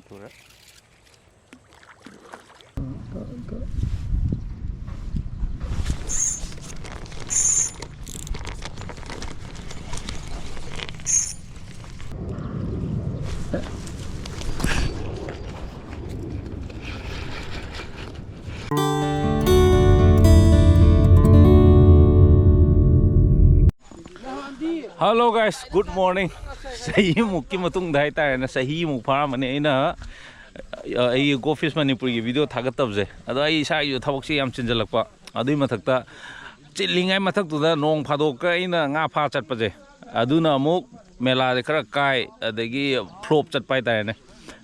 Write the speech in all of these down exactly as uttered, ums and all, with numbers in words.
ꯊꯨꯔꯦ꯫ Hello guys, good morning. ꯆꯍꯤꯃꯨꯛꯀꯤ ꯃꯇꯨꯡꯗ ꯍꯥꯏꯇꯥꯔꯦꯅꯦ, ꯆꯍꯤꯃꯨꯛ ꯐꯥꯔꯝꯃꯅꯤ ꯑꯩꯅ, ꯑ, ꯑꯩꯒꯤ Go Fish ꯃꯅꯤꯄꯨꯔꯒꯤ video ꯊꯥꯒꯠꯇꯕꯁꯦ꯫ ꯑꯗꯣ ꯑꯩ ꯏꯁꯥꯒꯤꯁꯨ ꯊꯕꯛꯁꯦ ꯌꯥꯝ ꯆꯤꯟꯁꯤꯜꯂꯛꯄ, ꯑꯗꯨꯒꯤ ꯃꯊꯛꯇ ꯆꯤꯜꯂꯤꯉꯩ ꯃꯊꯛꯇꯨꯗ ꯅꯣꯡ ꯐꯥꯗꯣꯛꯀ ꯑꯩꯅ ꯉꯥ ꯐꯥ ꯆꯠꯄꯁꯦ, ꯑꯗꯨꯅ ꯑꯃꯨꯛ ꯃꯦꯂꯥꯁꯦ ꯈꯔ ꯀꯥꯏ, ꯑꯗꯒꯤ flop ꯆꯠꯄ ꯍꯥꯏꯇꯥꯔꯦꯅꯦ,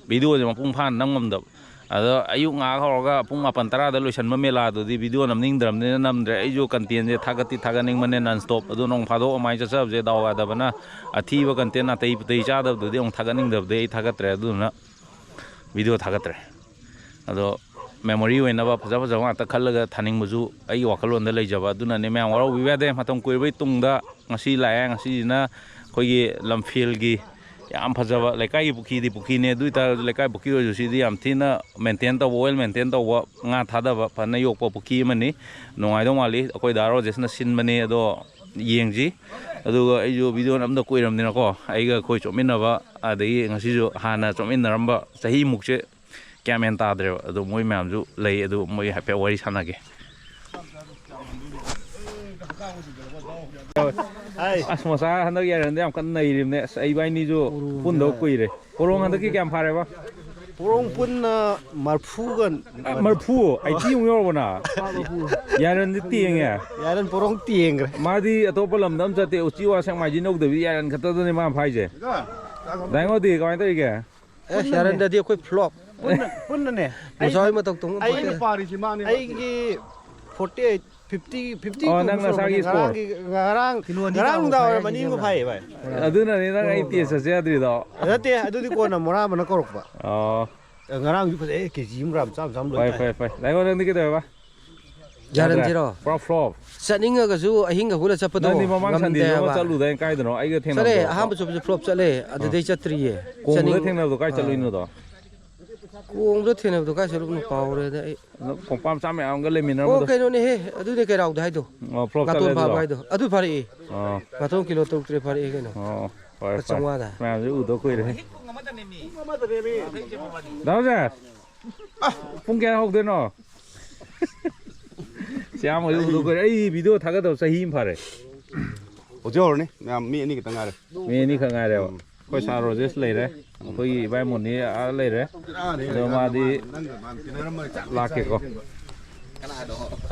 videoꯁꯦ ꯃꯄꯨꯡ ꯐꯥꯅ ꯅꯝ ꯉꯝꯗꯕ꯫ ꯑꯗꯣ ꯑꯌꯨꯛ ꯉꯥꯏꯍꯥꯛ ꯍꯧꯔꯒ ꯄꯨꯡ ꯃꯥꯄꯟ ꯇꯔꯥꯗ ꯂꯣꯏꯁꯟꯕ ꯃꯦꯂꯥꯗꯨꯗꯤ video ꯅꯝꯅꯤꯡꯗ꯭ꯔꯕꯅꯤꯅ ꯅꯝꯗ꯭ꯔꯦ꯫ ꯑꯩꯁꯨ contentꯁꯦ ꯊꯥꯒꯠꯇꯤ ꯊꯥꯒꯠꯅꯤꯡꯕꯅꯦ non stop, ꯑꯗꯨ ꯅꯣꯡ ꯐꯥꯗꯣꯛ ꯑꯗꯨꯃꯥꯏꯅ ꯆꯠꯆꯕꯁꯦ ꯗꯥꯎ ꯌꯥꯗꯕꯅ, ꯑꯊꯤꯕ content ꯅꯥꯇꯩ ꯄꯨꯇꯩ ꯆꯥꯗꯕꯗꯨꯗꯤ ꯑꯃꯨꯛ ꯊꯥꯒꯠꯅꯤꯡꯗꯕꯗꯤ ꯑꯩ ꯊꯥꯒꯠꯇ꯭ꯔꯦ꯫ ꯑꯗꯨꯗꯨꯅ video ꯊꯥꯒꯠꯇ꯭ꯔꯦ꯫ ꯑꯗꯣ memory ꯑꯣꯏꯅꯕ ꯐꯖ ꯐꯖꯕ ꯉꯥꯛꯇ ꯈꯜꯂꯒ ꯊꯥꯅꯤꯡꯕꯁꯨ ꯑꯩꯒꯤ ꯋꯥꯈꯜꯂꯣꯟꯗ ꯂꯩꯖꯕ꯫ ꯑꯗꯨꯅꯅꯦ, ꯃꯌꯥꯝ ꯋꯥꯔꯧꯕꯤꯕ ꯌꯥꯗꯦ꯫ ꯃꯇꯝ ꯀꯨꯏꯔꯕꯩ ꯇꯨꯡꯗ ꯉꯁꯤ ꯂꯥꯛꯑꯦ꯫ ꯉꯁꯤꯁꯤꯅ ꯑꯩꯈꯣꯏꯒꯤ ꯂꯝꯐꯦꯜꯒꯤ ꯌꯥꯝ ꯐꯖꯕ ꯂꯩꯀꯥꯏꯒꯤ ꯄꯨꯈ꯭ꯔꯤꯗꯤ ꯄꯨꯈ꯭ꯔꯤꯅꯦ, ꯑꯗꯨ ꯑꯣꯏꯇꯥꯔꯒꯁꯨ ꯂꯩꯀꯥꯏ ꯄꯨꯈ꯭ꯔꯤ ꯑꯣꯏꯔꯁꯨ ꯁꯤꯗꯤ ꯌꯥꯝ ꯊꯤꯅ maintain ꯇꯧꯕ, well maintain ꯇꯧꯕ, ꯉꯥ ꯊꯥꯗꯕ ꯐꯅ ꯌꯣꯛꯄ ꯄꯨꯈ꯭ꯔꯤ ꯑꯃꯅꯤ꯫ ꯅꯨꯡꯉꯥꯏꯗꯧ ꯃꯥꯜꯂꯤ꯫ ꯑꯩꯈꯣꯏ ꯗꯥ ꯔꯣꯖꯦꯁꯅ ꯁꯤꯟꯕꯅꯤ꯫ ꯑꯗꯣ ꯌꯦꯡꯁꯤ꯫ ꯑꯗꯨꯒ ꯑꯩꯁꯨ video ꯅꯝꯗ ꯀꯨꯏꯔꯕꯅꯤꯅꯀꯣ, ꯑꯩꯒ ꯑꯩꯈꯣꯏ ꯆꯣꯠꯃꯤꯟꯅꯕ, ꯑꯗꯒꯤ ꯉꯁꯤꯁꯨ ꯍꯥꯟꯅ ꯆꯣꯠꯃꯤꯟꯅꯔꯝꯕ ꯆꯍꯤꯃꯨꯛꯁꯦ ꯒ꯭ꯌꯥꯟ ꯃꯦꯟ ꯇꯥꯗ꯭ꯔꯦꯕ꯫ ꯑꯗꯨ ꯃꯣꯏ ꯃꯌꯥꯝꯁꯨ ꯂꯩ, ꯑꯗꯨ ꯃꯣꯏ ꯍꯥꯏꯐꯦꯠ ꯋꯥꯔꯤ ꯁꯥꯟꯅꯒꯦ꯫ ꯑꯁ, ꯃꯣꯁꯥ ꯍꯟꯗꯛ ꯌꯥꯏꯔꯟꯗ ꯌꯥꯝ ꯀꯟꯅ ꯅꯩꯔꯤꯕꯅꯦ꯫ ꯑꯁ, ꯑꯩ ꯏꯕꯥꯏꯅꯤꯁꯨ ꯄꯨꯟꯗꯕ ꯀꯨꯏꯔꯦ꯫ ꯄꯣꯔꯣꯡ ꯍꯟꯗꯛꯀꯤ ꯀꯌꯥꯝ ꯐꯥꯔꯦꯕ? ꯄꯣꯔꯣꯡ ꯄꯨꯟꯅ ꯃꯔꯐꯨꯒ ꯑ, ꯃꯔꯐꯨ? ꯑꯩꯠꯇꯤ ꯑꯃꯨꯛ ꯌꯧꯔꯕꯣ ꯅꯪ? ꯌꯥꯏꯔꯟꯗꯤ ꯇꯦꯡꯉꯦ꯫ ꯌꯥꯏꯔꯟ ꯄꯣꯔꯣꯡ ꯇꯦꯡꯈ꯭ꯔꯦ꯫ ꯃꯥꯗꯤ ꯑꯇꯣꯞꯄ ꯂꯝꯗ ꯑꯝ ꯆꯠꯇꯦ꯫ ꯎꯆꯤ ꯋꯥ ꯁꯦꯛꯃꯥꯏꯖꯤꯟ ꯌꯧꯗꯕꯤ ꯌꯥꯏꯔꯟ ꯈꯛꯇꯗꯅꯦ ꯃꯥ ꯐꯥꯏꯁꯦ꯫ ꯗꯥꯏꯉꯣꯗꯤ ꯀꯃꯥꯏꯅ ꯇꯧꯔꯤꯒꯦ? ꯑꯦ, ꯌꯥꯔꯟꯗꯗꯤ ꯑꯩꯈꯣꯏ flop꯫ ꯄꯨꯟꯅ, ꯄꯨꯟꯅꯅꯦ꯫ ꯃꯁꯥ ꯍꯣꯏ ꯃꯇꯧ ꯇꯧꯕ ꯑꯩ ꯐꯠꯇꯦ꯫ ꯄꯥꯔꯤꯁꯤ ꯃꯥꯅꯦ꯫ ꯑꯩꯒꯤ forty eight, fifty, fifty ꯑꯣ, ꯅꯪ ꯅꯁꯥꯒꯤ score꯫ ꯉꯔꯥꯡꯒꯤ, ꯉꯔꯥꯡ, ꯀꯤꯂꯣ ꯑꯅꯤ ꯉꯔꯥꯡ ꯇꯥꯕ ꯅꯨꯡꯗꯥꯡ ꯋꯥꯏꯔꯝ ꯐꯥꯏ ꯑꯅꯤ ꯑꯃ ꯍꯥꯏꯁꯤꯅꯦ꯫ ꯐꯥꯏꯌꯦ ꯚꯥꯏ꯫ ꯑꯗꯨꯅꯅꯦ ꯅꯪ ꯑꯩ test ꯆꯠꯁꯦ ꯌꯥꯗ꯭ꯔꯤꯗꯣ꯫ ꯅꯠꯇꯦ, ꯑꯗꯨꯗꯤ ꯀꯣꯟꯅ ꯃꯣꯔꯥ ꯑꯃꯅ ꯀꯧꯔꯛꯄ꯫ ꯑꯣ꯫ ꯉꯔꯥꯡꯁꯨ ꯐꯖꯩ, ꯀꯦ ꯖꯤ ꯑꯃ ꯒ꯭ꯔꯥꯝ ꯆꯥꯝꯃ ꯆꯥꯝꯃ ꯂꯣꯏ ꯐꯩ, ꯇꯥꯏ꯫ ꯐꯩ, ꯐꯩ꯫ ꯗꯥꯏꯉꯣ, ꯅꯪꯗꯤ ꯀꯩꯗꯧꯋꯦꯕ? ꯌꯥꯔꯟꯁꯤꯔꯣ? ꯄꯨꯔꯥ flop꯫ ꯆꯠꯅꯤꯡꯉꯒꯁꯨ ꯑꯍꯤꯡꯒ ꯍꯧꯒꯠꯂ ꯆꯠꯄꯗꯣ ꯅꯪꯗꯤ ꯃꯃꯥꯡ ꯉꯝꯗꯦ Sundayꯁꯨ ꯑꯃ ꯍꯥꯏꯕ꯫ ꯆꯠꯂꯨꯗꯥꯏ ꯀꯥꯏꯗꯅꯣ? ꯑꯩꯒ ꯆꯠꯂꯦ, ꯊꯦꯡꯅꯕꯗꯣ꯫ ꯑꯍꯥꯟꯕ ꯆꯠꯄꯁꯨ flop ꯆꯠꯂꯦ, ꯑꯗꯨꯗꯩ ꯑꯥ꯫ ꯆꯠꯇ꯭ꯔꯤꯌꯦ꯫ ꯀꯣꯡꯕꯗ ꯆꯠꯅꯤꯡ-, ꯊꯦꯡꯅꯕꯗꯣ ꯀꯥꯏ ꯑꯥ꯫ ꯆꯠꯂꯨꯏꯅꯣꯗꯣ? ꯀꯣꯡꯗ ꯊꯦꯡꯅꯕꯗꯣ ꯀꯥꯏ ꯆꯠꯂꯨꯕꯅꯣ ꯀꯥꯎꯔꯦꯗ ꯑꯩ꯫ ꯑꯗꯣ ꯀꯣꯝꯄꯥꯛ ꯃꯆꯥ ꯃꯌꯥꯝ ꯑꯃꯒ ꯑꯣ, ꯂꯩꯃꯤꯟꯅꯔꯝꯕꯗꯣ? ꯀꯩꯅꯣꯅꯦꯍꯦ, ꯑꯗꯨꯅꯦ ꯀꯩꯔꯥꯎꯗ ꯍꯥꯏꯗꯣ꯫ ꯑꯣ, ꯐ꯭ꯂꯣꯞ ꯉꯥꯇꯣꯟ ꯆꯠꯂꯦ ꯐꯥꯕ ꯑꯗꯨꯔꯣ? ꯍꯥꯏꯗꯣ꯫ ꯑꯗꯨ ꯐꯥꯔꯛꯑꯦ꯫ ꯑꯣ, ꯉꯥꯇꯣꯟ ꯀꯤꯂꯣ ꯇꯔꯨꯛ ꯇꯔꯦꯠ ꯐꯥꯔꯛꯑꯦ ꯀꯩꯅꯣ꯫ ꯑꯣ, ꯐꯔꯦ, ꯂꯨꯄꯥ ꯐꯔꯦ꯫ ꯆꯥꯝꯃꯉꯥꯗ꯫ ꯃꯌꯥꯝꯁꯦ ꯎꯗ ꯀꯨꯏꯔꯦ꯫ ꯗꯥ ꯖꯣꯁꯦꯐ, ꯄꯨꯡ ꯀꯌꯥ ꯍꯧꯗꯣꯏꯅꯣ? ꯁꯤ ꯑꯌꯥꯝꯕ ꯎꯗ ꯀꯨꯏꯔꯦ꯫ ꯑꯩ ꯚꯤꯗꯤꯑꯣ ꯊꯥꯒꯠꯇꯕ ꯆꯍꯤ ꯑꯃ ꯐꯥꯔꯦ꯫ ꯍꯧꯖꯤꯛ ꯍꯧꯔꯅꯤ꯫ ꯃꯌꯥꯝ ꯃꯤ ꯑꯅꯤ ꯈꯛꯇꯪ ꯉꯥꯏꯔꯦ꯫ ꯃꯤ ꯑꯅꯤ ꯈꯛ ꯉꯥꯏꯔꯦꯕ꯫ ꯎꯝ꯫ ꯑꯩꯈꯣꯏ ꯁꯥꯔ ꯔꯣꯖꯦꯁ ꯂꯩꯔꯦ꯫ ꯑꯩꯈꯣꯏꯒꯤ ꯏꯕꯥꯏ ꯃꯣꯅꯤ ꯑꯥ ꯂꯩꯔꯦ꯫ ꯑꯗꯣ ꯃꯥꯗꯤ ꯂꯥꯛꯀꯦꯀꯣ꯫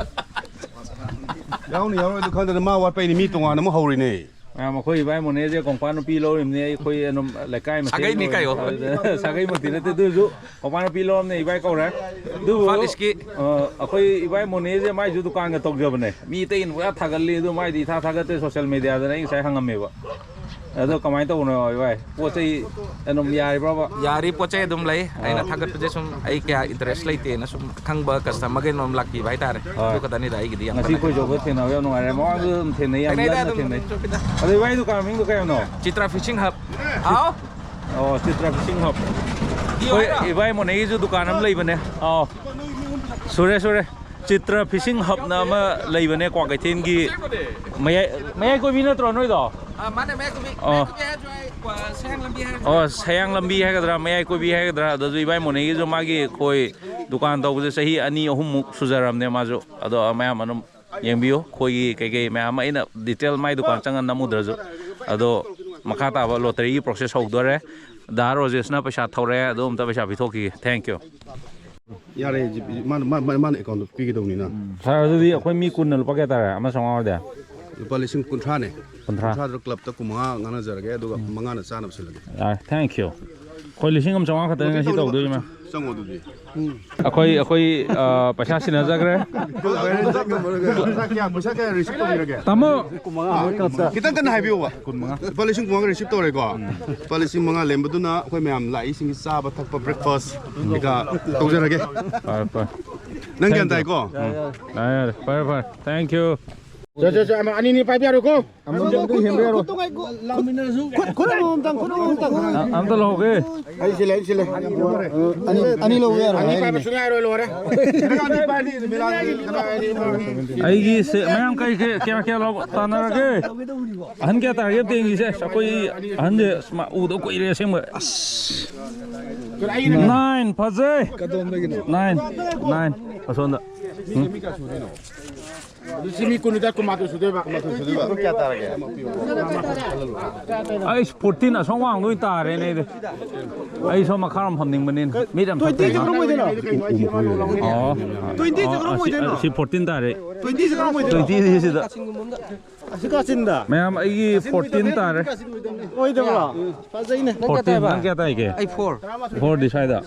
ꯌꯥꯎꯅꯤ ꯌꯥꯎꯔꯣꯏꯗꯣ ꯈꯪꯗꯅ ꯃꯥ ꯋꯥꯠꯄꯩꯅꯤ, ꯃꯤ ꯇꯣꯉꯥꯟꯅ ꯑꯃꯨꯛ ꯍꯧꯔꯤꯅꯦ꯫ ꯃꯌꯥꯝ ꯑꯩꯈꯣꯏ ꯏꯕꯥꯏ ꯃꯣꯅꯦꯁꯦ ꯀꯣꯡꯄꯥꯟ ꯅꯨꯄꯤ ꯂꯧꯔꯤꯕꯅꯤ꯫ ꯑꯩꯈꯣꯏ ꯑꯗꯨꯝ ꯂꯩꯀꯥꯏ ꯃꯁꯦꯟ ꯁꯥꯒꯩꯅꯤ ꯀꯩꯅꯣ꯫ ꯑꯗꯨꯗ ꯁꯥꯒꯩꯃꯛꯇꯤ ꯅꯠꯇꯦ, ꯑꯗꯨ ꯑꯣꯏꯔꯁꯨ ꯀꯣꯡꯄꯥꯟ ꯅꯨꯄꯤ ꯂꯧꯔꯝꯅꯦ ꯏꯕꯥꯏ ꯀꯧꯔꯦ꯫ ꯑꯗꯨꯕꯨ, ꯏꯝꯐꯥꯜ ꯏꯁꯀꯤ꯫ ꯑ, ꯑꯩꯈꯣꯏ ꯏꯕꯥꯏ ꯃꯣꯅꯦꯁꯦ ꯃꯥꯏꯁꯨ ꯗꯨꯀꯥꯟꯒ ꯇꯧꯖꯕꯅꯦ꯫ ꯃꯤ ꯑꯇꯩꯅ ꯄꯨꯔꯥ ꯊꯥꯒꯠꯂꯤ, ꯑꯗꯨ ꯃꯥꯏꯗꯤ ꯏꯊꯥ ꯊꯥꯒꯠꯇꯦ ꯁꯣꯁꯦꯜ ꯃꯦꯗꯤꯌꯥꯗꯅ꯫ ꯑꯩ ꯉꯁꯥꯏ ꯍꯪꯉꯝꯃꯦꯕ꯫ ꯑꯗꯣ ꯀꯃꯥꯏꯅ ꯇꯧꯕꯅꯣ ꯏꯕꯥꯏ? ꯄꯣꯠ ꯆꯩ ꯑꯗꯨꯝ ꯌꯥꯔꯤꯕ꯭ꯔꯣꯕ? ꯌꯥꯔꯤ, ꯄꯣꯠ ꯆꯩ ꯑꯗꯨꯝ ꯂꯩ꯫ ꯑꯩꯅ ꯑꯥ꯫ ꯊꯥꯒꯠꯄꯁꯦ ꯁꯨꯝ ꯑꯩ ꯀꯌꯥ ꯏꯟꯇꯔꯦꯁ ꯂꯩꯇꯦꯅ ꯁꯨꯝ ꯈꯪꯕ ꯀꯁꯇꯃꯔꯈꯩꯅ ꯑꯗꯨꯝ ꯂꯥꯛꯄꯤꯕ ꯍꯥꯏꯇꯥꯔꯦ꯫ ꯍꯣꯏ꯫ ꯑꯗꯨ ꯈꯛꯇꯅꯤꯗ ꯑꯩꯒꯤꯗꯤ ꯌꯥꯝ ꯉꯁꯤ ꯀꯟꯅ꯫ ꯑꯩꯈꯣꯏ ꯖꯣꯕꯇ ꯊꯦꯡꯅꯕ ꯌꯥꯝ ꯅꯨꯡꯉꯥꯏꯔꯦ꯫ ꯃꯃꯥꯡꯗꯁꯨ ꯑꯗꯨꯝ ꯊꯦꯡꯅꯩ, ꯌꯥꯝ ꯊꯦꯡꯅꯩꯗ ꯂꯟꯅ ꯑꯗꯨꯝ ꯊꯦꯡꯅꯩ꯫ ꯆꯨꯝꯃꯤꯗ꯫ ꯑꯗꯣ ꯏꯕꯥꯏ ꯗꯨꯀꯥꯟ ꯃꯃꯤꯡꯗꯣ ꯀꯩ ꯍꯥꯏꯕꯅꯣ? ꯆꯤꯇ꯭ꯔꯥ ꯐꯤꯁꯤꯡ ꯍꯕ꯫ ꯍꯥꯎ꯫ ꯑꯣ, ꯆꯤꯇ꯭ꯔꯥ ꯐꯤꯁꯤꯡ ꯍꯕ꯫ ꯄꯤꯌꯨ ꯑꯩꯈꯣꯏ ꯍꯥꯏꯔꯣ? ꯏꯕꯥꯏ ꯃꯣꯅꯦꯒꯤꯁꯨ ꯗꯨꯀꯥꯟ ꯑꯃ ꯂꯩꯕꯅꯦ꯫ ꯑꯥꯎ꯫ ꯁꯨꯔꯦ, ꯁꯨꯔꯦ꯫ ꯆꯤꯇ꯭ꯔ ꯐꯤꯁꯤꯡ ꯍꯕꯅ ꯑꯃ ꯂꯩꯕꯅꯦ ꯀ꯭ꯋꯥꯀꯩꯊꯦꯜꯒꯤ꯫ ꯃꯌꯥꯏ, ꯃꯌꯥꯏ ꯀꯣꯏꯕꯤ ꯅꯠꯇ꯭ꯔꯣ ꯅꯣꯏꯗꯣ? ꯑꯥ, ꯃꯥꯅꯦ, ꯃꯌꯥꯏ ꯀꯣꯏꯕꯤ꯫ ꯑꯣ꯫ ꯃꯌꯥꯏ ꯀꯣꯏꯕꯤ ꯍꯥꯏꯔꯁꯨ ꯌꯥꯏ, ꯀ꯭ꯋꯥ-, ꯁꯌꯥꯡ ꯂꯝꯕꯤ ꯍꯥꯏꯔꯁꯨ ꯑꯣ, ꯌꯥꯏ꯫ ꯁꯌꯥꯡ ꯂꯝꯕꯤ ꯍꯥꯏꯒꯗ꯭ꯔꯥ, ꯃꯌꯥꯏ ꯀꯣꯏꯕꯤ ꯍꯥꯏꯒꯗ꯭ꯔꯥ, ꯑꯗꯨꯁꯨ ꯏꯕꯥꯏ ꯃꯣꯅꯦꯒꯤꯁꯨ ꯃꯥꯒꯤ ꯈꯣꯏ ꯗꯨꯀꯥꯟ ꯇꯧꯕꯁꯦ ꯆꯍꯤ ꯑꯅꯤ ꯑꯍꯨꯝꯃꯨꯛ ꯁꯨꯖꯔꯕꯅꯦ ꯃꯥꯁꯨ꯫ ꯑꯗꯣ ꯃꯌꯥꯝ ꯑꯗꯨꯝ ꯌꯦꯡꯕꯤꯌꯨ꯫ ꯑꯩꯈꯣꯏꯒꯤ ꯀꯩꯀꯩ ꯃꯌꯥꯝ ꯑꯃ ꯑꯩꯅ ꯗꯤꯇꯦꯜ ꯃꯥꯏ ꯗꯨꯀꯥꯟ ꯆꯪꯉ ꯅꯝꯃꯨꯗ꯭ꯔꯁꯨ, ꯑꯗꯣ ꯃꯈꯥ ꯇꯥꯕ ꯂꯣꯇꯔꯤꯒꯤ ꯄ꯭ꯔꯣꯁꯦꯁ ꯍꯧꯗꯣꯔꯦ꯫ ꯗꯥ ꯔꯣꯖꯦꯁꯅ ꯄꯩꯁꯥ ꯊꯧꯔꯦ, ꯑꯗꯣ ꯑꯝꯇ ꯄꯩꯁꯥ ꯄꯤꯊꯣꯛꯈꯤꯒꯦ꯫ Thank you꯫ ꯌꯥꯔꯦ, ꯖꯤ-, ꯃꯥꯅ, ꯃꯥ-, ꯃꯥ-, ꯃꯥꯅ ꯑꯦꯀꯥꯎꯟꯗꯣ ꯄꯤꯒꯗꯧꯅꯤꯅ꯫ ꯎꯝ꯫ ꯁꯥꯔ, ꯑꯗꯨꯗꯤ ꯑꯩꯈꯣꯏ ꯃꯤ ꯀꯨꯟꯅ ꯂꯨꯄꯥ ꯀꯌꯥ ꯇꯥꯔꯦ? ꯑꯃ ꯆꯥꯝꯃꯉꯥ ꯑꯣꯏꯔꯗꯤ? ꯂꯨꯄꯥ ꯂꯤꯁꯤꯡ ꯀꯨꯟꯊ꯭ꯔꯥꯅꯦ꯫ ꯀꯨꯟꯊ꯭ꯔꯥ꯫ ꯀꯨꯟꯊ꯭ꯔꯥꯗꯣ ꯀ꯭ꯂꯕꯇ ꯀꯨꯟꯃꯉꯥ ꯉꯥꯡꯅꯖꯔꯒꯦ, ꯑꯗꯨꯒ ꯎꯝ꯫ ꯃꯉꯥꯅ ꯆꯥꯅꯕ ꯁꯤꯜꯂꯒꯦ꯫ ꯌꯥꯔꯦ, thank you꯫ ꯑꯩꯈꯣꯏ ꯂꯤꯁꯤꯡ ꯑꯃ ꯆꯥꯝꯃꯉꯥ ꯈꯛꯇꯅꯦ ꯉꯁꯤ ꯇꯧꯗꯣꯏꯁꯦ, ꯃꯌꯥꯝ꯫ ꯆꯪꯉꯣ ꯑꯗꯨꯗꯤ꯫ ꯑꯩꯈꯣꯏ, ꯑꯩꯈꯣꯏ, ꯑ, ꯄꯩꯁꯥ ꯁꯤꯟꯅꯖꯈ꯭ꯔꯦ꯫ ꯄꯩꯁꯥ ꯀꯌꯥ, ꯄꯩꯁꯥ ꯀꯌꯥ receive ꯇꯧꯕꯤꯔꯒꯦ? ꯇꯥꯃꯣ! ꯈꯤꯇꯪ ꯀꯟꯅ ꯍꯥꯏꯕꯤꯌꯣꯕ꯫ ꯀꯨꯟꯃꯉꯥ꯫ ꯂꯨꯄꯥ ꯂꯤꯁꯤꯡ ꯀꯨꯟꯃꯉꯥ receive ꯇꯧꯔꯦꯀꯣ꯫ ꯎꯝ꯫ ꯂꯨꯄꯥ ꯂꯤꯁꯤꯡ ꯃꯉꯥ ꯂꯦꯝꯕꯗꯨꯅ ꯑꯩꯈꯣꯏ ꯃꯌꯥꯝ ꯂꯥꯛꯏꯁꯤꯡꯒꯤ ꯆꯥꯕ ꯊꯛꯄ breakfast ꯀꯩꯀꯥ ꯇꯧꯖꯔꯒꯦ꯫ ꯐꯔꯦ, ꯐꯔꯦ꯫ ꯅꯪ ꯒ꯭ꯌꯥꯟ ꯇꯥꯏꯀꯣ? ꯎꯝ꯫ ꯌꯥꯔꯦ, ꯌꯥꯔꯦ꯫ ꯐꯔꯦ, ꯐꯔꯦ꯫ Thank you꯫ ꯆꯠ ꯆꯠ ꯆꯠ ꯑꯃ ꯑꯅꯤꯅꯤ ꯄꯥꯏꯕ ꯌꯥꯔꯣꯏꯀꯣ꯫ ꯑꯃꯃꯝꯗꯪ ꯍꯦꯟꯕ ꯌꯥꯔꯣꯏ꯫ ꯈꯨꯠ ꯑꯃꯃꯝꯇꯪ, ꯈꯨꯠ ꯑꯃꯃꯝꯇꯪ꯫ ꯑ-, ꯑꯝꯇ ꯂꯧꯍꯧꯒꯦ꯫ ꯑꯩ ꯁꯤꯜꯂꯦ, ꯑꯩ ꯁꯤꯜꯂꯦ꯫ ꯑꯅꯤ, ꯑꯅꯤ ꯂꯧꯕ ꯌꯥꯔꯣꯏ꯫ ꯑꯅꯤ ꯄꯥꯏꯕ ꯁꯨꯡꯌꯥ ꯌꯥꯔꯣꯏ, ꯂꯣꯏꯔꯦ꯫ ꯑꯩꯒꯤ ꯁꯦ ꯃꯌꯥꯝ ꯀꯩ ꯀꯩ ꯀꯌꯥ ꯀꯌꯥ ꯂꯧꯕ ꯇꯥꯟꯅꯔꯒꯦ? ꯑꯍꯟ ꯀꯌꯥ ꯇꯥꯔꯒꯦ ꯑꯝꯇ ꯌꯦꯡꯁꯤꯁꯦ꯫ ꯑꯁ, ꯑꯩꯈꯣꯏ ꯑꯍꯟꯁꯦ ꯁꯨꯃꯥꯏ ꯎꯗ ꯀꯨꯏꯔꯦ ꯑꯁꯦꯡꯕ꯫ ꯑꯁ꯫ ꯅꯥꯏꯟ ꯐꯖꯩ꯫ Nine, nine. ꯑꯁꯣꯝꯗ꯫ ꯎꯝ꯫ ꯑꯗꯨ ꯁꯤ ꯃꯤ ꯀꯨꯟꯅꯤꯊꯣꯏ, ꯀꯨꯟꯃꯥꯊꯣꯏ ꯁꯨꯗꯣꯏꯕ꯫ ꯀꯨꯟꯃꯥꯊꯣꯏ ꯁꯨꯗꯣꯏꯕ꯫ ꯀꯌꯥ ꯇꯥꯔꯒꯦ? ꯑꯩꯁ, ꯐꯣꯔꯇꯤꯟ ꯑꯁꯣꯝ ꯋꯥꯡꯗ ꯑꯣꯏꯅ ꯇꯥꯔꯦꯅꯦ ꯑꯩꯗꯤ꯫ ꯑꯩ ꯁꯣꯝ ꯃꯈꯥꯔꯣꯝ ꯐꯝꯅꯤꯡꯕꯅꯤꯅ꯫ ꯃꯤꯠ ꯌꯥꯝ ꯇ꯭ꯋꯦꯟꯇꯤ ꯊꯛꯇꯦ꯫ ꯁꯦ ꯀꯔꯝ ꯑꯣꯏꯗꯣꯏꯅꯣ? ꯑꯣ꯫ ꯇ꯭ꯋꯦꯟꯇꯤ ꯁꯦ ꯑꯣ, ꯀꯔꯝ ꯑꯁꯤ, ꯑꯣꯏꯗꯣꯏꯅꯣ? ꯑꯁꯤ ꯐꯣꯔꯇꯤꯟ ꯇꯥꯔꯦ꯫ ꯇ꯭ꯋꯦꯟꯇꯤ ꯁꯦ ꯀꯔꯝ ꯑꯣꯏꯗꯣꯏꯅꯣ? ꯇ꯭ꯋꯦꯟꯇꯤ ꯁꯤꯗ꯫ ꯑꯁꯤ ꯀꯥꯆꯤꯟꯗ꯫ ꯃꯌꯥꯝ ꯑꯩꯒꯤ ꯐꯣꯔꯇꯤꯟ ꯇꯥꯔꯦ꯫ ꯑꯣꯏꯗꯕ꯭ꯔꯣ? ꯐꯖꯩꯅꯦ꯫ ꯐꯣꯔꯇꯤꯟ, ꯅꯪ ꯀꯌꯥ ꯇꯥꯏꯒꯦ? ꯑꯩ ꯐꯣꯔ꯫ ꯐꯣꯔꯗꯤ ꯁ꯭ꯋꯥꯏꯗ꯫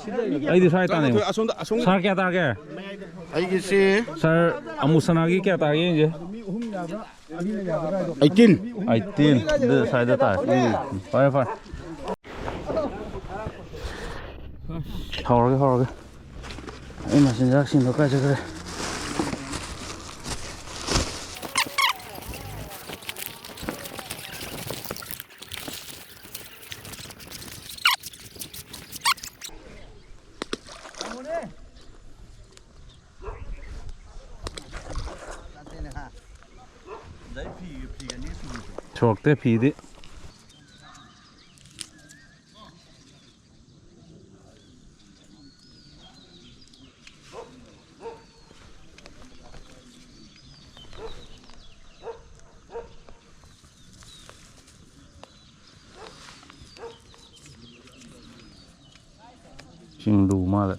ꯑꯩꯗꯤ ꯁ꯭ꯋꯥꯏ ꯇꯥꯅꯩ꯫ ꯑꯁꯣꯝꯗ, ꯑꯁꯣꯝ ꯁꯥꯔ ꯀꯌꯥ ꯇꯥꯒꯦ? ꯑꯩꯒꯤꯁꯤ ꯁꯥꯔ ꯑꯃꯨꯁꯅꯥꯒꯤ ꯀꯌꯥ ꯇꯥꯒꯦ ꯌꯦꯡꯁꯦ꯫ ꯑꯩꯠꯇꯤꯟ꯫ ꯑꯩꯠꯇꯤꯟ꯫ ꯑꯗꯨ ꯁ꯭ꯋꯥꯏꯗ ꯇꯥꯏ꯫ ꯎꯝ꯫ ꯐꯔꯦ, ꯐꯔꯦ꯫ ꯍꯧꯔꯒꯦ, ꯍꯧꯔꯒꯦ꯫ ꯑꯩ ꯃꯆꯤꯟꯖꯥꯛꯁꯤꯡꯗꯣ ꯀꯥꯏ ꯆꯠꯈ꯭ꯔꯦ? ꯁꯣꯛꯇꯦ ꯐꯤꯗꯤ꯫ ꯏꯁꯤꯡ ꯂꯨ ꯃꯥꯜꯂꯦ꯫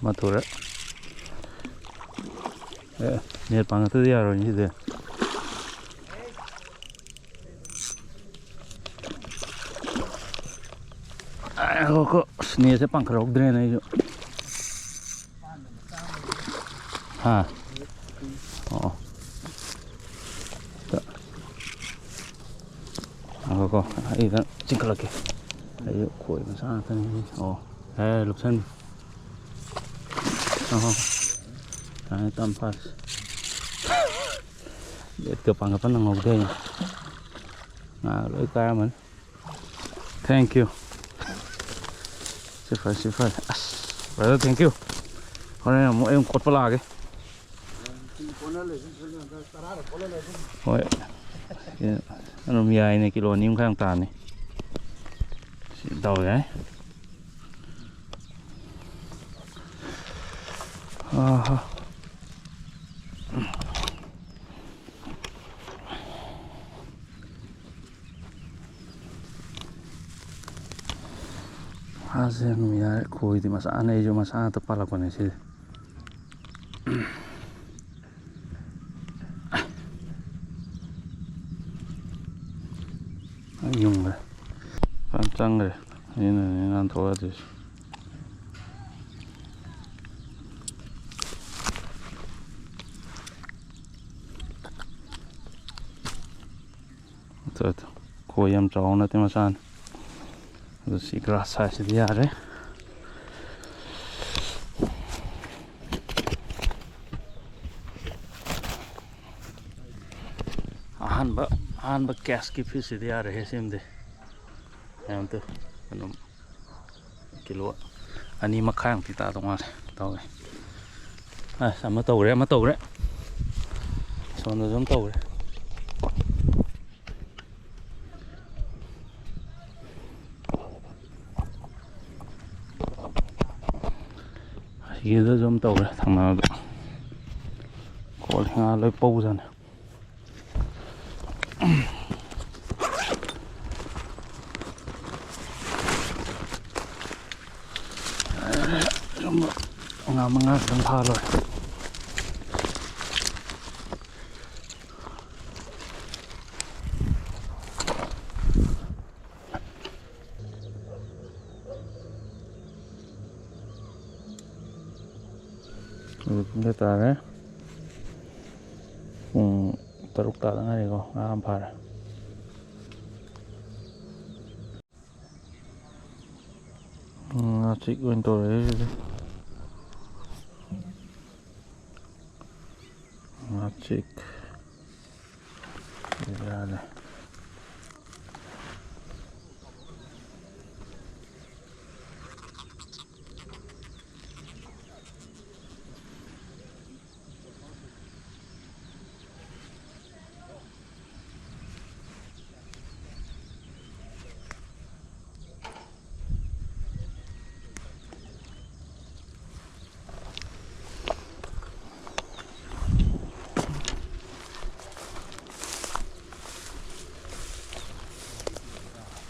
ꯑꯃ ꯊꯨꯔꯦ꯫ ꯑꯦ, ꯅꯦꯠ ꯄꯥꯡꯉꯛꯇꯗꯤ ꯌꯥꯔꯣꯏꯅꯦ ꯁꯤꯗꯤ꯫ ꯑꯦ, ꯉꯥꯏꯈꯣꯀꯣ꯫ ꯑꯁ, ꯅꯦꯠꯁꯦ ꯄꯥꯡꯈꯠꯍꯧꯗ꯭ꯔꯦꯅꯦ ꯑꯩꯁꯨ꯫ ꯍꯥ? ꯑꯣ꯫ ꯉꯥꯏꯈꯣꯀꯣ, ꯑꯩ ꯈꯤꯇꯪ ꯆꯤꯡꯈꯠꯂꯛꯀꯦ꯫ ꯑꯩꯁꯨ ꯈꯣꯏ ꯃꯆꯥ ꯉꯥꯛꯇꯅꯤ꯫ ꯑꯣ, ꯌꯥꯔꯦ, ꯌꯥꯔꯦ, ꯂꯨꯞꯁꯟ꯫ ꯑꯍꯣ꯫ ꯌꯥꯔꯦ, ꯇꯞ ꯐꯥꯔꯦ꯫ ꯅꯦꯠꯀ ꯄꯥꯡꯒꯠꯄ ꯅꯪꯍꯧꯗꯦ꯫ ꯉꯥ ꯂꯣꯏ ꯀꯥꯏꯔꯝꯃꯅꯤ꯫ Thank you꯫ ꯁꯤ ꯐꯔꯦ, ꯁꯤ ꯐꯔꯦ꯫ ꯑꯁ, brother, thank you꯫ ꯍꯣꯔꯦꯟ ꯑꯃꯨꯛ ꯑꯩ ꯑꯃꯨꯛ ꯀꯣꯠꯄ ꯂꯥꯛꯑꯒꯦ꯫ ꯍꯣꯏ꯫ ꯑꯗꯨꯝ ꯌꯥꯏꯅꯦ, ꯀꯤꯂꯣ ꯑꯅꯤ ꯃꯈꯥꯏꯃꯨꯛ ꯇꯥꯔꯅꯤ꯫ ꯁꯤ ꯗꯥꯎ ꯌꯥꯏ꯫ ꯑꯍꯥ꯫ ꯉꯥꯁꯦ ꯑꯗꯨꯝ ꯌꯥꯔꯦ꯫ ꯈꯣꯏꯗꯤ ꯃꯆꯥꯅꯦ, ꯑꯩꯁꯨ ꯃꯆꯥ ꯉꯥꯛꯇ ꯄꯥꯜꯂꯛꯄꯅꯦ ꯁꯤꯗꯤ꯫ ꯌꯨꯡꯈ꯭ꯔꯦ꯫ ꯐꯖꯅ ꯆꯪꯈ꯭ꯔꯦ꯫ ꯑꯩꯅꯅꯦ ꯅꯥꯟꯊꯣꯛꯑꯗꯣꯏꯁꯦ꯫ ꯑꯗꯨ, ꯑꯗꯨ꯫ ꯈꯣꯏ ꯌꯥꯝ ꯆꯥꯎꯕ ꯅꯠꯇꯦ, ꯃꯆꯥꯅꯤ꯫ ꯑꯗꯨ ꯁꯤ grass size ꯁꯤꯗꯤ ꯌꯥꯔꯦ꯫ ꯑꯍꯥꯟꯕ, ꯑꯍꯥꯟꯕ catch ꯀꯤ fish ꯁꯤꯗꯤ ꯌꯥꯔꯦꯍꯦ, ꯁꯤꯃꯗꯤ꯫ ꯃꯌꯥꯝ ꯇꯨ ꯑꯗꯨꯝ ꯀꯤꯂꯣ ꯑꯅꯤ ꯃꯈꯥꯏꯃꯨꯛꯇꯤ ꯇꯥꯗꯧ ꯃꯥꯜꯂꯦ꯫ ꯇꯧꯋꯦ꯫ ꯑꯁ, ꯑꯃ ꯇꯧꯔꯦ, ꯑꯃ ꯇꯧꯔꯦ꯫ ꯁꯣꯝꯗꯁꯨ ꯑꯃ ꯇꯧꯔꯦ꯫ ꯑꯁꯤꯒꯤꯗꯁꯨ ꯑꯃ ꯇꯧꯔꯦ, ꯊꯪꯅꯕꯗ꯫ ꯈꯣꯠꯂꯦ, ꯉꯥ ꯂꯣꯏ ꯄꯧꯖꯥꯠꯅꯤ꯫ ꯁꯨꯝꯕ ꯃꯉꯥ ꯈꯛꯇꯪ ꯐꯥ ꯂꯣꯏꯔꯦ꯫ ꯍꯧꯖꯤꯛ ꯄꯨꯡ ꯀꯌꯥ ꯇꯥꯔꯦ? ꯄꯨꯡ ꯇꯔꯨꯛ ꯇꯥꯗ ꯉꯥꯏꯔꯤꯀꯣ, ꯉꯥ ꯑꯃ ꯐꯥꯔꯦ꯫ ꯎꯝ, ꯉꯥꯆꯤꯛ ꯑꯣꯏꯅ ꯇꯧꯔꯛꯑꯦ ꯁꯤꯗꯤ꯫ ꯉꯥꯆꯤꯛ꯫ ꯕꯦꯔꯥꯅꯦ꯫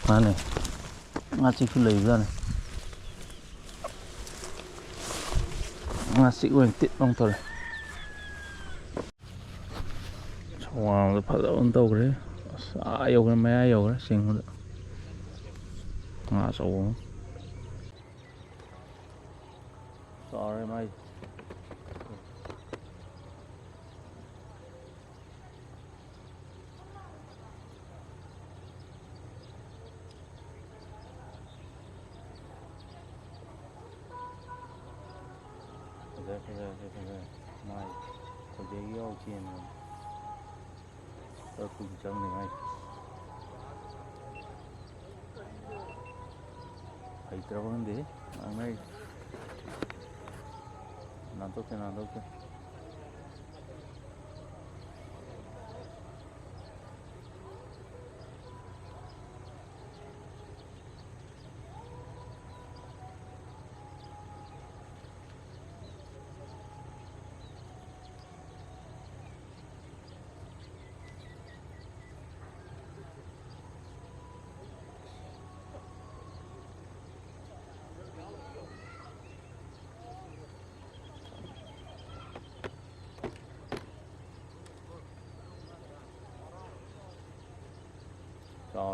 ꯃꯥꯅꯦ꯫ ꯉꯥꯆꯤꯛꯁꯨ ꯂꯩꯕꯖꯥꯠꯅꯤ꯫ ꯉꯥꯆꯤꯛ ꯑꯣꯏꯅ ꯇꯤꯠ ꯂꯥꯎ ꯇꯧꯔꯦ꯫ ꯁꯋꯥꯡꯗ ꯐꯖꯕ ꯑꯃ ꯇꯧꯈ꯭ꯔꯦ꯫ ꯑꯁ, ꯑꯥ ꯌꯧꯈ꯭ꯔꯦ, ꯃꯌꯥ ꯌꯧꯈ꯭ꯔꯦ ꯆꯤꯡꯕꯗ꯫ ꯉꯥ ꯑꯆꯧꯕ ꯑꯃ꯫ ꯆꯥꯎꯔꯦ ꯃꯥꯏ꯫ ꯐꯖꯔꯦ, ꯐꯖꯔꯦ, ꯐꯖꯔꯦ꯫ ꯃꯥꯏ ꯈꯣꯏꯗꯩ ꯌꯥꯎ ꯆꯦꯟꯕꯅꯤ꯫ ꯈꯔ ꯀꯨꯏꯅ ꯆꯪꯅꯤꯡꯉꯥꯏ꯫ ꯍꯩꯇ꯭ꯔꯕ ꯈꯪꯗꯦ, ꯉꯥꯡꯅꯔꯤ꯫ ꯅꯥꯟꯊꯣꯛꯀꯦ, ꯅꯥꯟꯊꯣꯛꯀꯦ꯫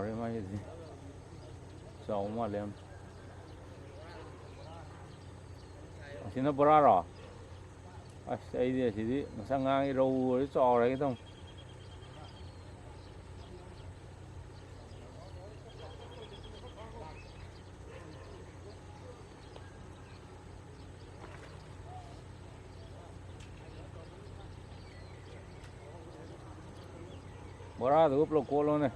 ꯆꯥꯎꯔꯦ ꯃꯥꯒꯤꯗꯤ꯫ ꯆꯥꯎꯕ ꯃꯥꯜꯂꯦ ꯌꯥꯝ꯫ ꯑꯁꯤꯅ ꯕꯣꯔꯥꯔꯣ? ꯑꯁ, ꯑꯩꯗꯤ ꯑꯁꯤꯗꯤ ꯉꯁꯥꯏ ꯉꯥꯒꯤ ꯔꯧ ꯑꯣꯏꯔꯁꯨ ꯆꯥꯎꯔꯦ ꯍꯥꯏꯒꯦ ꯇꯧꯅꯤ꯫ ꯕꯣꯔꯥꯗꯨꯒ ꯄꯨꯂꯞ ꯀꯣꯠꯂꯣꯅꯦ꯫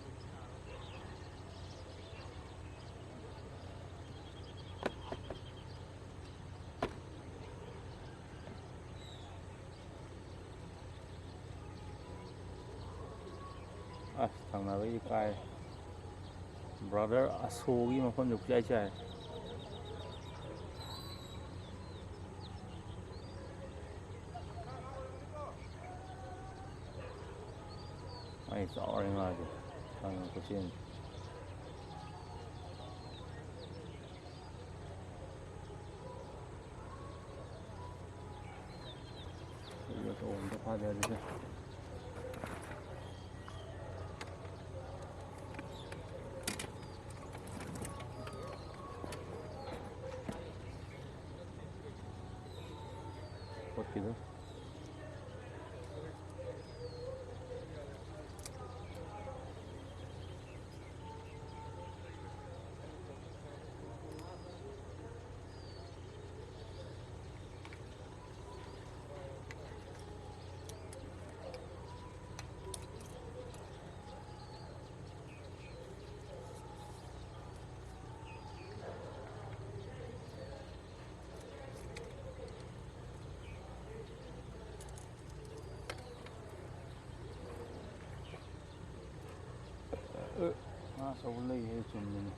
ꯑꯁ, ꯊꯪꯅꯕꯒꯤ ꯀꯥꯏ꯫ Brother ꯑꯁꯣꯒꯤ ꯃꯐꯝꯁꯨ ꯄꯨꯡꯆꯥꯏ ꯆꯥꯏ꯫ ꯑꯩ ꯆꯥꯎꯔꯦ ꯉꯥꯁꯦ꯫ ꯈꯪꯉꯦ ꯈꯨꯠꯁꯦꯝꯁꯦ꯫ ꯑꯗꯨꯒ ꯇꯧꯕ ꯑꯝꯇ ꯐꯥꯗꯦ ꯑꯗꯨꯗꯤ꯫ ꯈꯣꯠꯈꯤꯗꯣ꯫ ꯉꯥ ꯑꯆꯧꯕ ꯂꯩꯍꯦ, ꯆꯨꯝꯃꯤꯅꯦ꯫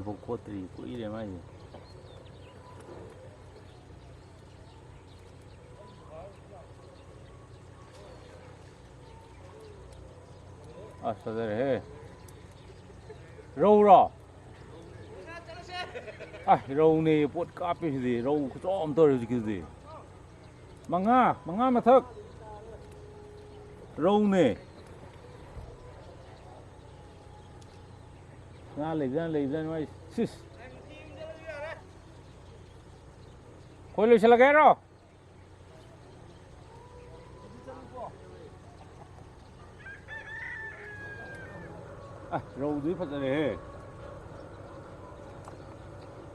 ꯐꯥꯎ ꯈꯣꯠꯇ꯭ꯔꯤ, ꯀꯨꯏꯔꯦ ꯃꯥꯏꯁꯦ꯫ ꯑꯁ, ꯐꯖꯔꯦꯍꯦ꯫ ꯔꯧꯔꯣ? ꯑ, ꯔꯧꯅꯦ, ꯄꯣꯠ ꯀꯥꯞꯄꯤꯁꯤꯗꯤ꯫ ꯔꯧ ꯈꯨꯆꯥꯎ ꯑꯃ ꯇꯧꯔꯦ ꯍꯧꯖꯤꯛꯀꯤꯗꯨꯗꯤ꯫ ꯃꯉꯥ, ꯃꯉꯥ ꯃꯊꯛ꯫ ꯔꯧꯅꯦ꯫ ꯉꯥ ꯂꯩꯕꯖꯥꯠꯅꯤ, ꯂꯩꯕꯖꯥꯠꯅꯤ ꯃꯥꯏ꯫ ꯁꯤꯁ꯫ ꯈꯣꯏ ꯂꯣꯏꯁꯤꯜꯂꯒꯦ ꯍꯥꯏꯔꯣ? ꯑ, ꯔꯧꯗꯨꯗꯤ ꯐꯖꯔꯦꯍꯦ꯫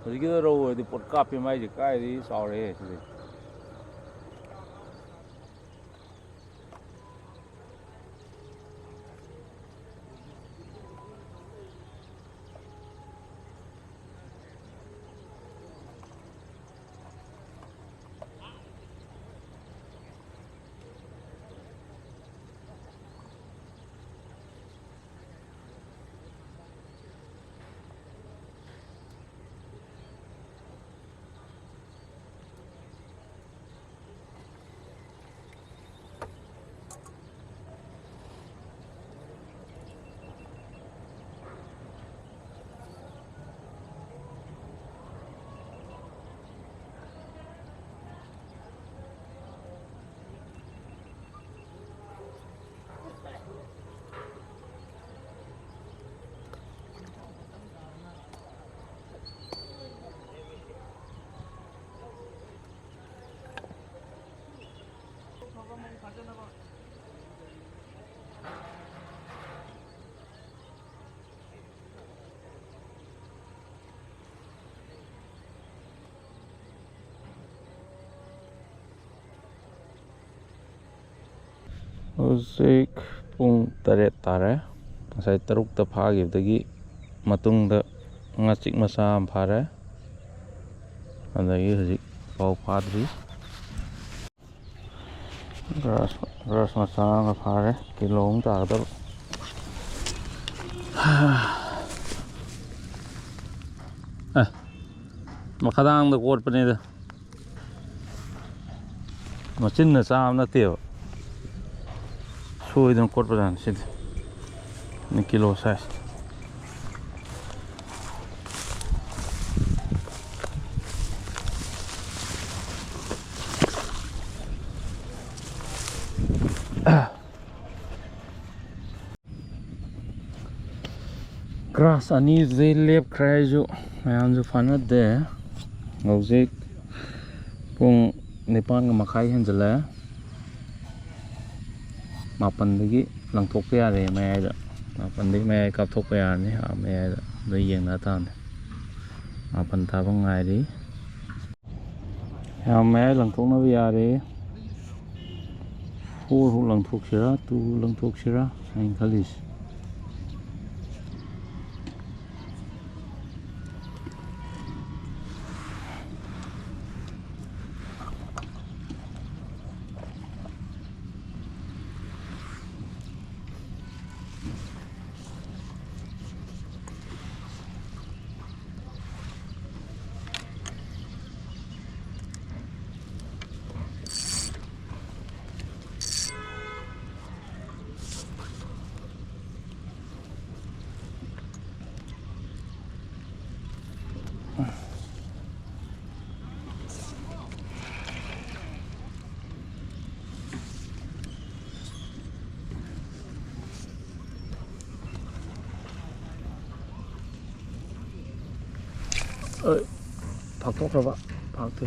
ꯍꯧꯖꯤꯛꯀꯤꯗꯣ ꯔꯧ ꯑꯣꯏꯔꯗꯤ ꯄꯣꯠ ꯀꯥꯞꯄꯤ ꯃꯥꯏꯁꯦ, ꯀꯥꯏꯗꯤ ꯆꯥꯎꯔꯦꯍꯦ ꯁꯤꯗꯤ꯫ ꯍꯧꯖꯤꯛ ꯄꯨꯡ ꯇꯔꯦꯠ ꯇꯥꯔꯦ꯫ ꯉꯁꯥꯏ ꯇꯔꯨꯛꯇ ꯐꯥꯈꯤꯕꯗꯒꯤ ꯃꯇꯨꯡꯗ ꯉꯥꯆꯤꯛ ꯃꯆꯥ ꯑꯃ ꯐꯥꯔꯦ꯫ ꯑꯗꯒꯤ ꯍꯧꯖꯤꯛ ꯐꯥꯎ ꯐꯥꯗ꯭ꯔꯤ꯫ ꯒ꯭ꯔꯥꯁ, ꯒ꯭ꯔꯥꯁ ꯃꯆꯥ ꯑꯃꯒ ꯐꯥꯔꯦ, ꯀꯤꯂꯣ ꯑꯃ ꯇꯥꯒꯗꯕ꯫ ꯑꯦ, ꯃꯈꯥꯗꯥꯡꯗ ꯀꯣꯠꯄꯅꯤꯗ꯫ ꯃꯆꯤꯟꯅ ꯆꯥꯕ ꯅꯠꯇꯦꯕ, ꯁꯣꯏꯗꯅ ꯀꯣꯠꯄꯖꯥꯠꯅꯤ ꯁꯤꯗꯤ꯫ ꯅꯤ ꯀꯤꯂꯣ ꯁꯥꯏꯖ꯫ ꯒ꯭ꯔꯥꯁ ꯑꯅꯤꯗꯨꯗꯩ ꯂꯦꯞꯈ꯭ꯔꯦ ꯑꯩꯁꯨ꯫ ꯃꯌꯥꯝꯁꯨ ꯐꯥꯅꯗꯦ꯫ ꯍꯧꯖꯤꯛ ꯄꯨꯡ ꯅꯤꯄꯥꯟꯒ ꯃꯈꯥꯏ ꯍꯦꯟꯖꯜꯂꯛꯑꯦ꯫ ꯃꯥꯄꯟꯗꯒꯤ ꯂꯪꯊꯣꯛꯄ ꯌꯥꯔꯦ ꯃꯌꯥꯏꯗ꯫ ꯃꯥꯄꯟꯗꯒꯤ ꯃꯌꯥꯏ ꯀꯥꯞꯊꯣꯛꯄ ꯌꯥꯔꯅꯤ꯫ ꯑꯥ, ꯃꯌꯥꯏꯗ ꯑꯗꯨ ꯌꯦꯡꯅ ꯇꯥꯕꯅꯤ꯫ ꯃꯥꯄꯟ ꯇꯥꯕ ꯉꯥꯏꯔꯤ꯫ ꯌꯥꯝ ꯃꯌꯥꯏ ꯂꯪꯊꯣꯛꯅꯕ ꯌꯥꯔꯦ꯫ Four ꯍꯨꯛ ꯂꯪꯊꯣꯛꯁꯤꯔꯥ, two ꯂꯪꯊꯣꯛꯁꯤꯔꯥ ꯑꯩꯅ ꯈꯜꯂꯤꯁꯦ꯫ ꯐꯥꯛꯇꯣꯛꯈ꯭ꯔꯕ? ꯐꯥꯛꯇꯦ꯫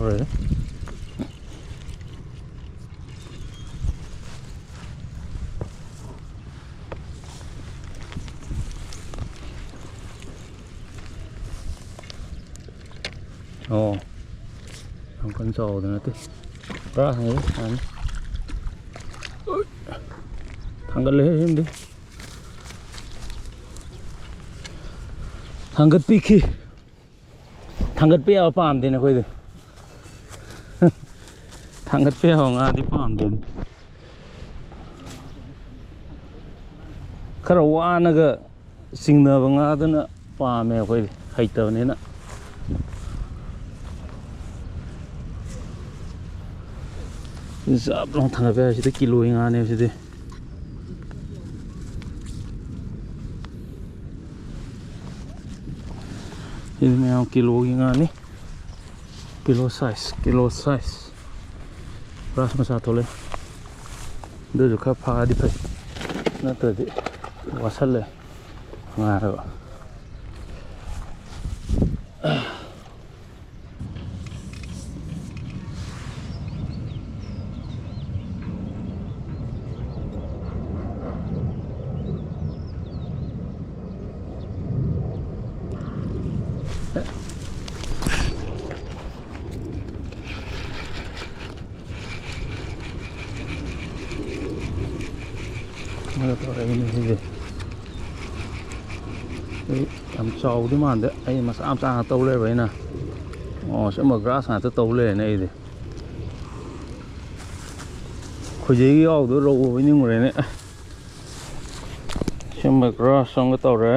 ꯂꯣꯏꯔꯦ꯫ ꯑꯣ, ꯌꯥꯝ ꯀꯟꯅ ꯆꯥꯎꯕꯗꯤ ꯅꯠꯇꯦ꯫ ꯄꯨꯔꯥ ꯍꯪꯉꯤ ꯌꯥꯅꯤ꯫ ꯊꯥꯡꯒꯠꯂꯦ ꯁꯤꯃꯗꯤ꯫ ꯊꯥꯡꯒꯠꯄꯤꯈꯤ꯫ ꯊꯥꯡꯒꯠꯄ ꯌꯥꯕ ꯄꯥꯝꯗꯦꯅꯦ ꯑꯩꯈꯣꯏꯗꯤ꯫ ꯊꯥꯡꯒꯠꯄ ꯌꯥꯕ ꯉꯥꯗꯤ ꯄꯥꯝꯗꯦꯅꯦ꯫ ꯈꯔ ꯋꯥꯅꯒ ꯆꯤꯡꯅꯕ ꯉꯥꯗꯨꯅ ꯄꯥꯝꯃꯦ ꯑꯩꯈꯣꯏꯗꯤ, ꯍꯩꯇꯕꯅꯤꯅ꯫ ꯖꯥꯞ ꯂꯥꯎ ꯊꯥꯡꯒꯠꯄ ꯌꯥꯏ꯫ ꯁꯤꯗꯤ ꯀꯤꯂꯣꯒꯤ ꯉꯥꯅꯦꯕ ꯁꯤꯗꯤ꯫ ꯁꯤꯗꯤ ꯃꯌꯥꯝ ꯀꯤꯂꯣꯒꯤ ꯉꯥꯅꯤ꯫ Kilo size, kilo size. Grass ꯃꯆꯥ ꯊꯣꯛꯂꯛꯑꯦ꯫ ꯑꯗꯨꯁꯨ ꯈꯔ ꯐꯥꯔꯗꯤ ꯐꯩ, ꯅꯠꯇ꯭ꯔꯗꯤ ꯋꯥꯁꯜꯂꯦ ꯉꯥꯏꯔꯒ꯫ ꯃꯣꯏꯅ ꯇꯧꯔꯛꯏꯅꯦ ꯁꯤꯁꯦ꯫ ꯑꯩ ꯌꯥꯝ ꯆꯥꯎꯕꯗꯤ ꯃꯥꯟꯗꯦ, ꯑꯩ ꯃꯆꯥ ꯃꯆꯥ ꯉꯥꯛ ꯇꯧ ꯂꯩꯔꯕ ꯑꯩꯅ꯫ ꯑꯣ, ꯁꯤꯒꯨꯝꯕ ꯒ꯭ꯔꯥꯁ ꯉꯥꯛꯇ ꯇꯧ ꯂꯩꯔꯦꯅꯦ ꯑꯩꯗꯤ꯫ ꯈꯣꯏꯖꯩꯒꯤ ꯌꯥꯎꯗꯣ ꯔꯧ ꯎꯕꯩ ꯅꯤꯡꯉꯨꯔꯦꯅꯦ꯫ ꯁꯤꯒꯨꯝꯕ ꯒ꯭ꯔꯥꯁ ꯑꯃꯒ ꯇꯧꯔꯦ꯫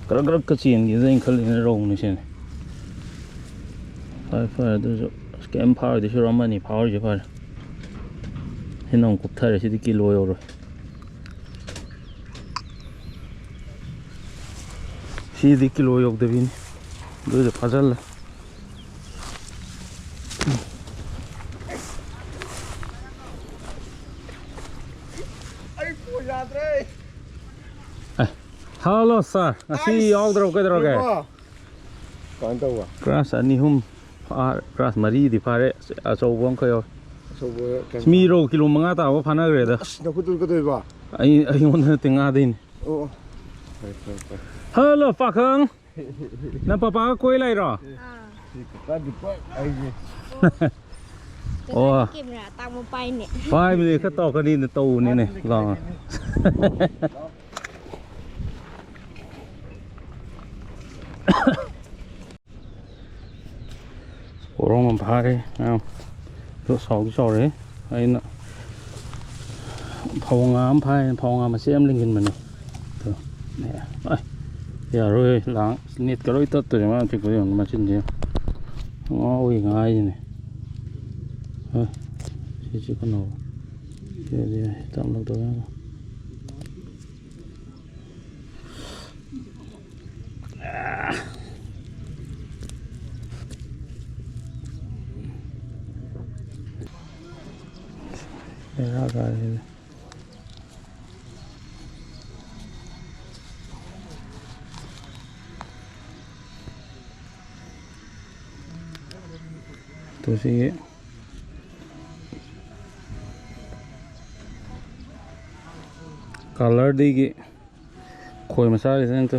ꯀꯔꯛ ꯀꯔꯛꯀ ꯆꯦꯟꯈꯤꯗ ꯑꯩꯅ ꯈꯜꯂꯤꯁꯤꯅ ꯔꯧꯅꯤ ꯁꯤꯅꯤ꯫ ꯐꯔꯦ ꯐꯔꯦ, ꯑꯗꯨꯁꯨ ꯑꯁ ꯀꯩꯝ ꯐꯥꯔꯣꯏꯗꯣꯏ ꯁꯔꯨꯛ ꯑꯃꯅꯤ ꯐꯥꯍꯧꯔꯤꯁꯦ ꯐꯔꯦ꯫ ꯁꯤꯅ ꯑꯃꯨꯛ ꯀꯨꯞꯊꯔꯦ, ꯁꯤꯗꯤ ꯀꯤꯂꯣ ꯌꯧꯔꯣꯏ꯫ ꯁꯤꯗꯤ ꯀꯤꯂꯣ ꯌꯧꯗꯕꯤꯅꯤ, ꯑꯗꯨꯁꯨ ꯐꯥꯖꯜꯂꯦ꯫ ꯑꯩ ꯐꯣꯟ ꯌꯥꯗ꯭ꯔꯦ꯫ ꯑꯦ, ꯍꯜꯂꯣ ꯁꯥꯔ, ꯉꯁꯤ ꯑꯩꯁ, ꯌꯥꯎꯗ꯭ꯔꯕ ꯀꯩꯗꯧꯔꯒꯦ? ꯏꯕꯣ꯫ ꯀꯃꯥꯏꯅ ꯇꯧꯕ? ꯒ꯭ꯔꯥꯁ ꯑꯅꯤ ꯑꯍꯨꯝ ꯑꯥ, ꯒ꯭ꯔꯥꯁ ꯃꯔꯤꯗꯤ ꯐꯥꯔꯦ꯫ ꯑꯆꯧꯕ ꯑꯃꯈꯛ ꯌꯥꯎꯔꯦ꯫ ꯑꯆꯧꯕ ꯀꯩꯅꯣ? ꯃꯤꯔꯧ ꯀꯤꯂꯣ ꯃꯉꯥ ꯇꯥꯕ ꯐꯥꯅꯈ꯭ꯔꯦꯗ꯫ ꯑꯁ, ꯅꯈꯨꯠꯇꯨ ꯀꯩꯗꯧꯕ? ꯑꯩ, ꯑꯩꯉꯣꯟꯗ ꯅꯠꯇꯦ, ꯉꯥꯗꯩꯅꯤ꯫ ꯑꯣ, ꯑꯣ꯫ ꯐꯔꯦ, ꯐꯔꯦ, ꯐꯔꯦ꯫ ꯍꯜꯂꯣ, ꯄꯥꯈꯪ꯫ ꯅꯪ ꯄꯄꯥꯒ ꯀꯣꯏ ꯂꯥꯛꯏꯔꯣ? ꯑꯥ꯫ ꯁꯤ ꯀꯀꯥꯗꯤ ꯄꯥꯛ ꯍꯥꯏꯁꯦ꯫ ꯑꯣ꯫ ꯀꯀꯥꯗꯤ ꯀꯦꯃꯦꯔꯥ ꯑꯇꯥꯡꯕ ꯄꯥꯏꯅꯦ꯫ ꯄꯥꯏꯕꯅꯦ, ꯈꯔ ꯇꯧꯔꯛꯀꯅꯤꯅ ꯇꯧꯕꯅꯤꯅꯦ꯫ ꯂꯥꯎ꯫ ꯄꯣꯔꯣꯡ ꯑꯃ ꯐꯥꯔꯦ ꯃꯌꯥꯝ꯫ ꯑꯗꯨ ꯆꯥꯎꯗꯤ ꯆꯥꯎꯔꯦ꯫ ꯑꯩꯅ ꯐꯧ ꯉꯥ ꯑꯃ ꯐꯥꯏ, ꯐꯧ ꯉꯥ ꯃꯆꯦꯠ ꯑꯃ ꯂꯦꯡꯁꯤꯟꯕꯅꯦ꯫ ꯑꯗꯨ, ꯑꯦ, ꯑꯦ, ꯌꯥꯔꯣꯏ, ꯂꯥꯡ, ꯅꯦꯠꯀ ꯂꯣꯏ ꯇꯠꯇꯣꯏꯅꯦ ꯃꯥꯅ ꯄꯤꯛꯄꯗꯣ ꯌꯦꯡꯉꯨ, ꯃꯆꯤꯟꯁꯦ꯫ ꯉꯥꯎꯕꯒꯤ ꯉꯥ ꯍꯥꯏꯁꯤꯅꯦ꯫ ꯍꯣꯏ, ꯁꯤꯁꯤ ꯀꯩꯅꯣ꯫ ꯁꯤꯗꯤ ꯇꯞꯅ ꯇꯧꯔꯒ꯫ ꯕꯦꯔꯥ ꯀꯥꯔꯦ꯫ ꯇꯨ ꯁꯤꯒꯤ ꯀꯂꯔꯗꯒꯤ ꯈꯣꯏ ꯃꯆꯥꯒꯤꯁꯤꯅ ꯇꯨ꯫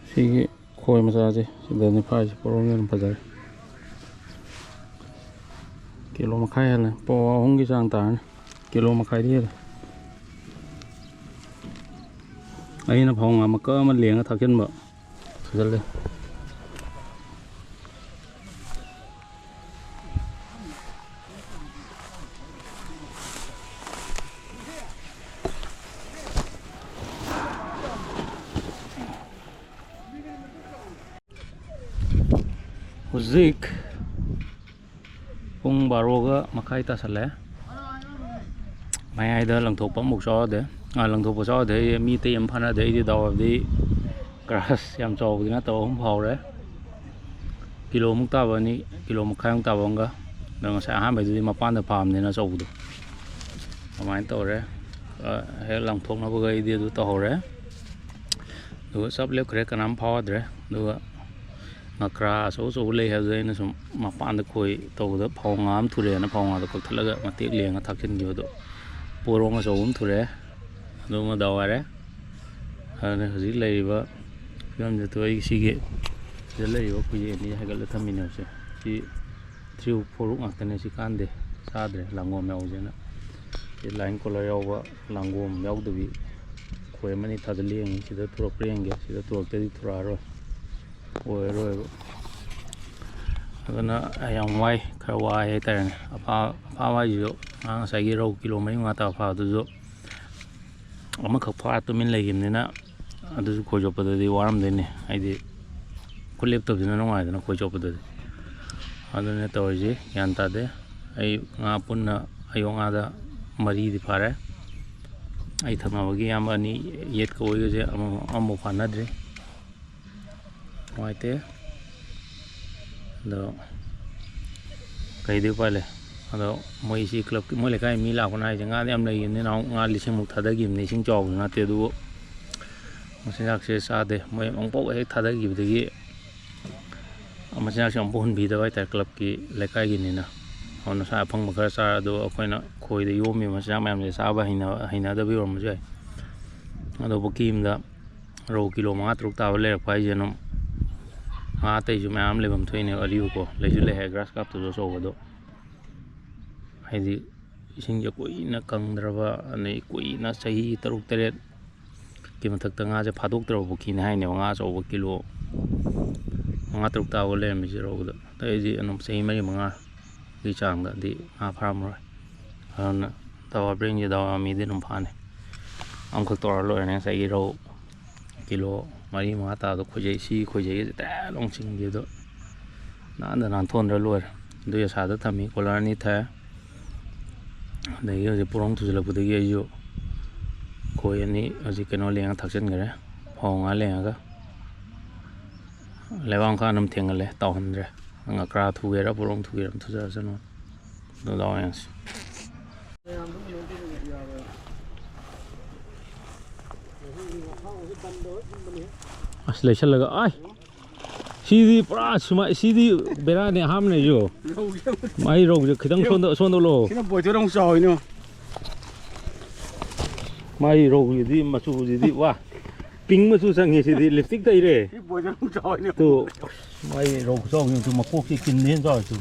ꯁꯤꯒꯤ ꯈꯣꯏ ꯃꯆꯥꯁꯦ ꯁꯤꯗꯅꯤ ꯐꯥꯔꯤꯁꯦ, ꯄꯣꯔꯣꯝꯁꯦ ꯑꯗꯨꯝ ꯐꯖꯔꯦ꯫ ꯀꯤꯂꯣ ꯃꯈꯥꯏ ꯍꯦꯜꯂꯦ, ꯄꯋꯥ ꯑꯍꯨꯝꯒꯤ ꯆꯥꯡ ꯇꯥꯔꯅꯤ꯫ ꯀꯤꯂꯣ ꯃꯈꯥꯏꯗꯤ ꯍꯦꯜꯂꯦ꯫ ꯑꯩꯅ ꯐꯧ ꯉꯥ ꯃꯀꯛ ꯑꯃ ꯂꯦꯡꯉ ꯊꯥꯛꯆꯤꯟꯕ꯫ ꯐꯖꯜꯂꯦ꯫ ꯍꯧꯖꯤꯛ ꯄꯨꯡ ꯕꯥꯔꯣꯒ ꯃꯈꯥꯏ ꯇꯥꯁꯜꯂꯦ꯫ ꯃꯌꯥꯏꯗ ꯂꯪꯊꯣꯛꯄ ꯑꯃꯐꯥꯎ ꯆꯥꯎꯗꯦ꯫ ꯑꯥ, ꯂꯪꯊꯣꯛꯄ ꯆꯥꯎꯗꯦ꯫ ꯑꯩ ꯃꯤ ꯑꯇꯩ ꯑꯃ ꯐꯥꯅꯗꯦ꯫ ꯑꯩꯗꯤ ꯗꯥꯎ ꯌꯥꯕꯗꯤ ꯒ꯭ꯔꯥꯁ ꯌꯥꯝ ꯆꯥꯎꯕꯗꯤ ꯅꯠꯇꯕ ꯑꯍꯨꯝ ꯐꯥꯍꯧꯔꯦ꯫ ꯀꯤꯂꯣꯃꯨꯛ ꯇꯥꯕ ꯑꯅꯤ, ꯀꯤꯂꯣ ꯃꯈꯥꯏꯃꯨꯛ ꯇꯥꯕ ꯑꯃꯒ꯫ ꯑꯗꯣ ꯉꯁꯥꯏ ꯑꯍꯥꯟꯕꯩꯗꯨꯗꯤ ꯃꯄꯥꯟꯗ ꯐꯥꯕꯅꯤꯅ ꯑꯆꯧꯕꯗꯣ꯫ ꯑꯗꯨꯃꯥꯏꯅ ꯇꯧꯔꯦ꯫ ꯑ, ꯍꯦꯛ ꯂꯪꯊꯣꯛꯅꯕꯒ ꯑꯩꯗꯤ ꯑꯗꯨ ꯇꯧꯍꯧꯔꯦ꯫ ꯑꯗꯨꯒ ꯆꯞ ꯂꯦꯞꯈ꯭ꯔꯦ, ꯀꯅꯥꯝ ꯐꯥꯎꯗ꯭ꯔꯦ꯫ ꯑꯗꯨꯒ ꯉꯀ꯭ꯔꯥ ꯑꯆꯧ ꯑꯆꯧꯕ ꯂꯩ ꯍꯥꯏꯕꯗꯨꯗ ꯑꯩꯅ ꯁꯨꯝ ꯃꯄꯥꯟꯗ ꯈꯣꯏ ꯇꯧꯕꯗ ꯐꯥꯎ ꯉꯥ ꯑꯃ ꯊꯨꯔꯛꯑꯦꯅ ꯐꯥꯎ ꯉꯥꯗꯣ ꯀꯛꯊꯠꯂꯒ ꯃꯇꯦꯛ ꯂꯦꯡꯉ ꯊꯥꯛꯆꯤꯟꯈꯤꯕꯗꯣ ꯄꯣꯔꯣꯡ ꯑꯆꯧꯕ ꯑꯃ ꯊꯨꯔꯛꯑꯦ꯫ ꯑꯗꯨꯃ ꯗꯥꯎ ꯌꯥꯔꯦ꯫ ꯑꯗꯨꯅ ꯍꯧꯖꯤꯛ ꯂꯩꯔꯤꯕ ꯐꯤꯕꯝꯁꯤꯗ ꯑꯩ ꯁꯤꯒꯤ ꯁꯤꯗ ꯂꯩꯔꯤꯕ ꯈꯣꯏꯖꯦ ꯑꯅꯤ ꯍꯥꯏꯒꯠꯂ ꯊꯝꯃꯤꯅꯦꯕꯁꯦ꯫ ꯁꯤ ꯊ꯭ꯔꯤ ꯐꯣꯔ ꯉꯥꯛꯇꯅꯦ꯫ ꯁꯤ ꯀꯥꯟꯗꯦ, ꯆꯥꯗ꯭ꯔꯦ ꯂꯥꯡꯒꯣꯝ ꯌꯥꯎꯁꯦꯅ꯫ ꯁꯤ ꯂꯥꯏꯟ ꯀꯣꯂꯔ ꯌꯥꯎꯕ ꯂꯥꯡꯒꯣꯝ ꯌꯥꯎꯗꯕꯤ ꯈꯣꯏ ꯑꯃꯅꯤ ꯊꯥꯗ ꯂꯦꯡꯉꯤ꯫ ꯁꯤꯗ ꯊꯨꯔꯛꯄ꯭ꯔꯥ ꯌꯦꯡꯒꯦ꯫ ꯁꯤꯗ ꯊꯨꯔꯛꯇꯗꯤ ꯊꯨꯔꯛꯑꯔꯣꯏ꯫ ꯑꯣꯏꯔꯔꯣꯏꯕ꯫ ꯑꯗꯨꯅ ꯌꯥꯝ ꯋꯥꯏ, ꯈꯔ ꯋꯥꯏ ꯍꯥꯏꯇꯥꯔꯦꯅꯦ꯫ ꯑꯐꯥ-, ꯑꯐꯥꯕ ꯍꯥꯏꯁꯤꯁꯨ ꯉꯥ ꯉꯁꯥꯏꯒꯤ ꯔꯧ ꯀꯤꯂꯣ ꯃꯔꯤ ꯃꯉꯥ ꯇꯥꯕ ꯐꯥꯕꯗꯨꯁꯨ ꯑꯃꯈꯛ ꯐꯥꯔ ꯇꯨꯃꯤꯟ ꯂꯩꯈꯤꯕꯅꯤꯅ ꯑꯗꯨꯁꯨ ꯈꯣꯏ ꯆꯣꯞꯄꯗꯗꯤ ꯋꯥꯔꯝꯗꯣꯏꯅꯤ꯫ ꯍꯥꯏꯗꯤ ꯈꯨꯠ ꯂꯦꯞꯇꯕꯁꯤꯅ ꯅꯨꯡꯉꯥꯏꯗꯅ ꯈꯣꯏ ꯆꯣꯞꯄꯗꯗꯤ꯫ ꯑꯗꯨꯅ ꯇꯧꯔꯤꯁꯦ ꯒ꯭ꯌꯥꯟ ꯇꯥꯗꯦ꯫ ꯑꯩ ꯉꯥ ꯄꯨꯟꯅ ꯑꯌꯣꯛ ꯉꯥꯗ ꯃꯔꯤꯗꯤ ꯐꯥꯔꯦ꯫ ꯑꯩ ꯊꯪꯅꯕꯒꯤ ꯏꯌꯥꯝꯕ ꯑꯅꯤ ꯌꯦꯠꯀ ꯑꯣꯏꯒꯁꯦ ꯑꯃ-, ꯑꯃꯐꯥꯎ ꯐꯥꯅꯗ꯭ꯔꯤ꯫ ꯅꯨꯡꯉꯥꯏꯇꯦ꯫ ꯑꯗꯣ ꯀꯩꯗꯤ ꯎꯄꯥꯏ ꯂꯩ? ꯑꯗꯣ ꯃꯣꯏꯁꯤ ꯀ꯭ꯂꯕꯀꯤ, ꯃꯣꯏ ꯂꯩꯀꯥꯏ ꯃꯤ ꯂꯥꯛꯄꯅ ꯍꯥꯏꯁꯦ ꯉꯥꯗꯤ ꯌꯥꯝ ꯂꯩꯈꯤꯕꯅꯤ, ꯅꯍꯥꯟ ꯉꯥ ꯂꯤꯁꯤꯡꯃꯨꯛ ꯊꯥꯗꯈꯤꯕꯅꯤ, ꯏꯁꯤꯡ ꯆꯥꯎꯕꯁꯨ ꯅꯠꯇꯦ꯫ ꯑꯗꯨꯕꯨ ꯃꯆꯤꯟꯖꯥꯛꯁꯦ ꯆꯥꯗꯦ꯫ ꯃꯣꯏ ꯑꯃꯨꯛꯐꯥꯎ ꯍꯦꯛ ꯊꯥꯗꯈꯤꯕꯗꯒꯤ ꯃꯆꯤꯟꯖꯥꯛꯁꯦ ꯑꯃꯨꯛꯐꯥꯎ ꯍꯨꯟꯕꯤꯗꯕ ꯍꯥꯏꯇꯥꯔꯦ, ꯀ꯭ꯂꯕꯀꯤ ꯂꯩꯀꯥꯏꯒꯤꯅꯤꯅ꯫ ꯑꯗꯨꯅ ꯁꯥ ꯑꯐꯪꯕ ꯈꯔ ꯆꯥꯔ, ꯑꯗꯣ ꯑꯩꯈꯣꯏꯅ ꯈꯣꯏꯗ ꯌꯣꯝꯃꯤꯕ ꯃꯆꯤꯟꯖꯥꯛ ꯃꯌꯥꯝꯁꯦ ꯆꯥꯕ ꯍꯩꯅ-, ꯍꯩꯅꯗꯕꯒꯤ ꯑꯣꯏꯔꯝꯕꯁꯨ ꯌꯥꯏ꯫ ꯑꯗꯣ ꯄꯨꯈ꯭ꯔꯤ ꯑꯃꯗ ꯔꯧ ꯀꯤꯂꯣ ꯃꯉꯥ ꯇꯔꯨꯛ ꯇꯥꯕ ꯂꯩꯔꯛꯄ ꯍꯥꯏꯁꯦ ꯑꯗꯨꯝ ꯉꯥ ꯑꯇꯩꯁꯨ ꯃꯌꯥꯝ ꯂꯩꯐꯝ ꯊꯣꯛꯏꯅꯦ, ꯑꯔꯤꯕꯀꯣ꯫ ꯂꯩꯁꯨ ꯂꯩ ꯍꯥꯏ, ꯒ꯭ꯔꯥꯁ ꯀꯥꯞꯇꯨꯁꯨ ꯑꯆꯧꯕꯗꯣ꯫ ꯍꯥꯏꯗꯤ ꯏꯁꯤꯡꯁꯦ ꯀꯨꯏꯅ ꯀꯪꯗ꯭ꯔꯕ, ꯑꯗꯩ ꯀꯨꯏꯅ ꯆꯍꯤ ꯇꯔꯨꯛ ꯇꯔꯦꯠꯀꯤ ꯃꯊꯛꯇ ꯉꯥꯁꯦ ꯐꯥꯗꯣꯛꯇ꯭ꯔꯕ ꯄꯨꯈ꯭ꯔꯤꯅꯦ ꯍꯥꯏꯅꯦꯕ꯫ ꯉꯥ ꯑꯆꯧꯕ ꯀꯤꯂꯣ ꯃꯉꯥ ꯇꯔꯨꯛ ꯇꯥꯕ ꯂꯩꯔꯝꯃꯤꯁꯦ ꯔꯧꯗ꯫ ꯑꯇꯩꯗꯤ ꯑꯗꯨꯝ ꯆꯍꯤ ꯃꯔꯤ ꯃꯉꯥꯒꯤ ꯆꯥꯡꯗꯗꯤ ꯉꯥ ꯐꯥꯔꯝꯃꯔꯣꯏ꯫ ꯑꯗꯨꯅ ꯗꯥꯎ ꯌꯥꯕ꯭ꯔꯥ ꯌꯦꯡꯁꯦ, ꯗꯥꯎ ꯌꯥꯕ ꯃꯤꯗꯤ ꯑꯗꯨꯝ ꯐꯥꯅꯤ꯫ ꯑꯃꯈꯛ ꯇꯧꯔ ꯂꯣꯏꯔꯦꯅꯦ ꯉꯁꯥꯏꯒꯤ ꯔꯧ ꯀꯤꯂꯣ ꯃꯔꯤ ꯃꯉꯥ ꯇꯥꯕꯗꯣ ꯈꯣꯏꯖꯩ꯫ ꯁꯤ ꯈꯣꯏꯖꯩꯒꯁꯦ ꯇꯦꯛ ꯂꯥꯎ ꯆꯤꯡꯈꯤ꯫ ꯑꯗꯣ ꯅꯥꯟꯗ ꯅꯥꯟꯊꯣꯛꯍꯟꯗ꯭ꯔ ꯂꯣꯏꯔꯦ꯫ ꯑꯗꯨ ꯑꯁꯥꯗ ꯊꯝꯃꯤ, ꯀꯣꯂꯔ ꯑꯅꯤ ꯊꯥꯏ꯫ ꯑꯗꯒꯤ ꯍꯧꯖꯤꯛ ꯄꯣꯔꯣꯡ ꯊꯨꯖꯤꯜꯂꯛꯄꯗꯒꯤ ꯑꯩꯁꯨ ꯈꯣꯏ ꯑꯅꯤ ꯍꯧꯖꯤꯛ ꯀꯩꯅꯣ ꯂꯦꯡꯉ ꯊꯥꯛꯆꯤꯟꯈ꯭ꯔꯦ, ꯐꯧ ꯉꯥ ꯂꯦꯡꯉꯒ꯫ ꯂꯩꯕꯥꯛ ꯃꯈꯥ ꯑꯗꯨꯝ ꯊꯦꯡꯒꯜꯂꯦ, ꯇꯥꯎꯍꯟꯗ꯭ꯔꯦ꯫ ꯉꯀ꯭ꯔꯥ ꯊꯨꯒꯦꯔꯥ ꯄꯣꯔꯣꯡ ꯊꯨꯒꯦꯔꯥ ꯑꯗꯨꯝ ꯊꯨꯖꯔꯁꯅꯨ꯫ ꯑꯗꯨ ꯗꯥꯎ ꯌꯦꯡꯁꯤ꯫ ꯑꯁ, ꯂꯩꯁꯜꯂꯒ ꯑꯥꯏ! ꯁꯤꯗꯤ ꯄꯨꯔꯥ ꯁꯨꯃꯥꯏ, ꯁꯤꯗꯤ ꯕꯦꯔꯥꯅꯦ, ꯑꯍꯥꯟꯕꯅꯦꯁꯨ꯫ ꯃꯥꯏ ꯔꯧꯁꯦ ꯈꯤꯇꯪ ꯁꯣꯟꯗ-, ꯁꯣꯟꯗꯣꯛꯂꯣ꯫ ꯁꯤꯅ ꯕꯣꯏꯊꯣꯟ ꯑꯃꯨꯛ ꯆꯥꯎꯋꯤꯅꯣ꯫ ꯃꯥꯏ ꯔꯧꯁꯤꯗꯤ ꯃꯆꯨꯁꯤꯗꯤ ꯋꯥ꯫ ꯄꯤꯡ ꯃꯆꯨ ꯆꯪꯉꯤ ꯁꯤꯗꯤ, ꯂꯤꯞꯁꯇꯤꯛ ꯇꯩꯔꯦ꯫ ꯁꯤ ꯕꯣꯏꯊꯣꯟ ꯑꯃꯨꯛ ꯆꯥꯎꯋꯤꯅꯣ꯫ ꯇꯨ, ꯃꯥꯏ ꯔꯧ ꯈꯨꯆꯥꯎꯁꯤ ꯇꯨ, ꯃꯀꯣꯛꯁꯤ ꯀꯤꯟꯗ ꯍꯦꯟꯅ ꯆꯥꯎꯋꯤ ꯇꯨ꯫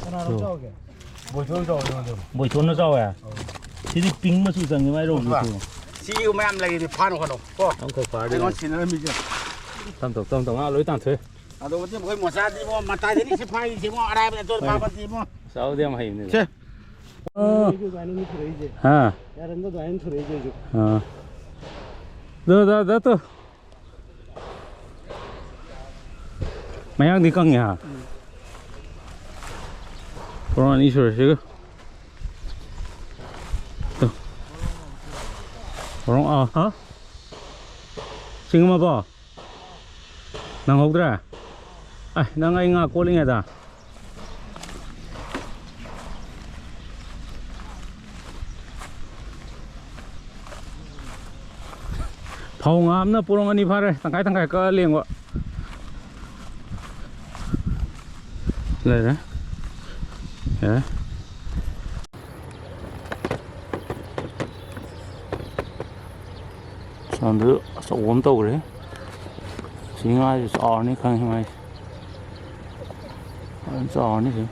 ꯀꯅꯥꯅꯣ ꯇꯨ꯫ ꯆꯥꯎꯒꯦ? ꯕꯣꯏꯊꯣꯟ ꯆꯥꯎꯋꯦ ꯑꯗꯨꯝ꯫ ꯕꯣꯏꯊꯣꯟꯅ ꯆꯥꯎꯋꯦ? ꯑꯧ꯫ ꯁꯤꯗꯤ ꯄꯤꯡ ꯃꯆꯨ ꯆꯪꯉꯤ ꯃꯥꯏ ꯔꯧꯁꯤ ꯎꯝ꯫ ꯇꯨ꯫ ꯁꯤ ꯃꯌꯥꯝ ꯂꯩꯔꯗꯤ ꯐꯥꯅ ꯍꯣꯠꯅꯧ ꯀꯣ꯫ ꯑꯃꯈꯛ ꯐꯥꯔꯗꯤ ꯑꯩꯉꯣꯟꯗ ꯌꯥꯔꯦ꯫ ꯁꯤꯟꯅꯔꯝꯃꯤꯁꯦ꯫ ꯇꯞ ꯇꯞ, ꯇꯞ ꯇꯞ, ꯉꯥ ꯂꯣꯏ ꯇꯥꯟꯊꯣꯛꯑꯦ꯫ ꯑꯗꯣ ꯃꯇꯦꯛ ꯃꯈꯣꯏ ꯃꯆꯥꯗꯤ ꯏꯕꯣ, ꯃꯇꯥꯏꯗꯅꯤ ꯁꯤ ꯐꯥꯔꯤꯁꯦ ꯏꯕꯣ, ꯑꯔꯥꯏꯕꯗ ꯑꯆꯣꯠ ꯍꯣꯏ꯫ ꯐꯥꯕꯗꯤ ꯏꯕꯣ꯫ ꯆꯥꯎꯗꯤ ꯌꯥꯝ ꯍꯩꯕꯅꯦ꯫ ꯁꯦ꯫ ꯑꯣ꯫ ꯑꯩꯁꯨ ꯑꯗꯨꯃꯥꯏꯅ ꯑꯗꯨꯝ ꯊꯨꯔꯛꯏꯁꯦ꯫ ꯍꯥ꯫ ꯌꯥꯔꯟꯗ ꯑꯗꯨꯃꯥꯏꯅ ꯊꯨꯔꯛꯏꯁꯦ ꯑꯩꯁꯨ꯫ ꯑꯥ꯫ ꯗꯣ, ꯗꯣ, ꯗꯣ, ꯇꯣ꯫ ꯃꯌꯥꯡꯗꯤ ꯀꯪꯉꯦ ꯍꯥ? ꯎꯝ꯫ ꯄꯣꯔꯣꯡ ꯑꯅꯤ ꯁꯨꯔꯦ ꯁꯤꯒ꯫ ꯇꯨ꯫ ꯄꯣꯔꯣꯡ, ꯑꯥ, ꯍꯥ? ꯆꯤꯡ ꯑꯃꯕꯣ? ꯅꯪꯍꯧꯗ꯭ꯔꯦ? ꯑꯦ, ꯅꯪ ꯑꯩ ꯉꯥ ꯀꯣꯠꯂꯤꯉꯩꯗ꯫ ꯐꯧ ꯉꯥ ꯑꯃꯅ ꯄꯣꯔꯣꯡ ꯑꯅꯤ ꯐꯥꯔꯦ, ꯇꯪꯈꯥꯏ ꯇꯪꯈꯥꯏ ꯀꯛꯑ ꯂꯦꯡꯕ꯫ ꯂꯩꯔꯦ꯫ ꯌꯥꯔꯦ꯫ ꯁꯣꯝꯗ ꯑꯆꯧꯕ ꯑꯃ ꯇꯧꯈ꯭ꯔꯦ꯫ ꯁꯤ ꯉꯥꯁꯦ ꯆꯥꯎꯔꯅꯤ ꯈꯪꯉꯤ ꯃꯥꯏꯁꯦ꯫ ꯐꯖꯅ ꯆꯥꯎꯔꯅꯤ ꯁꯤ꯫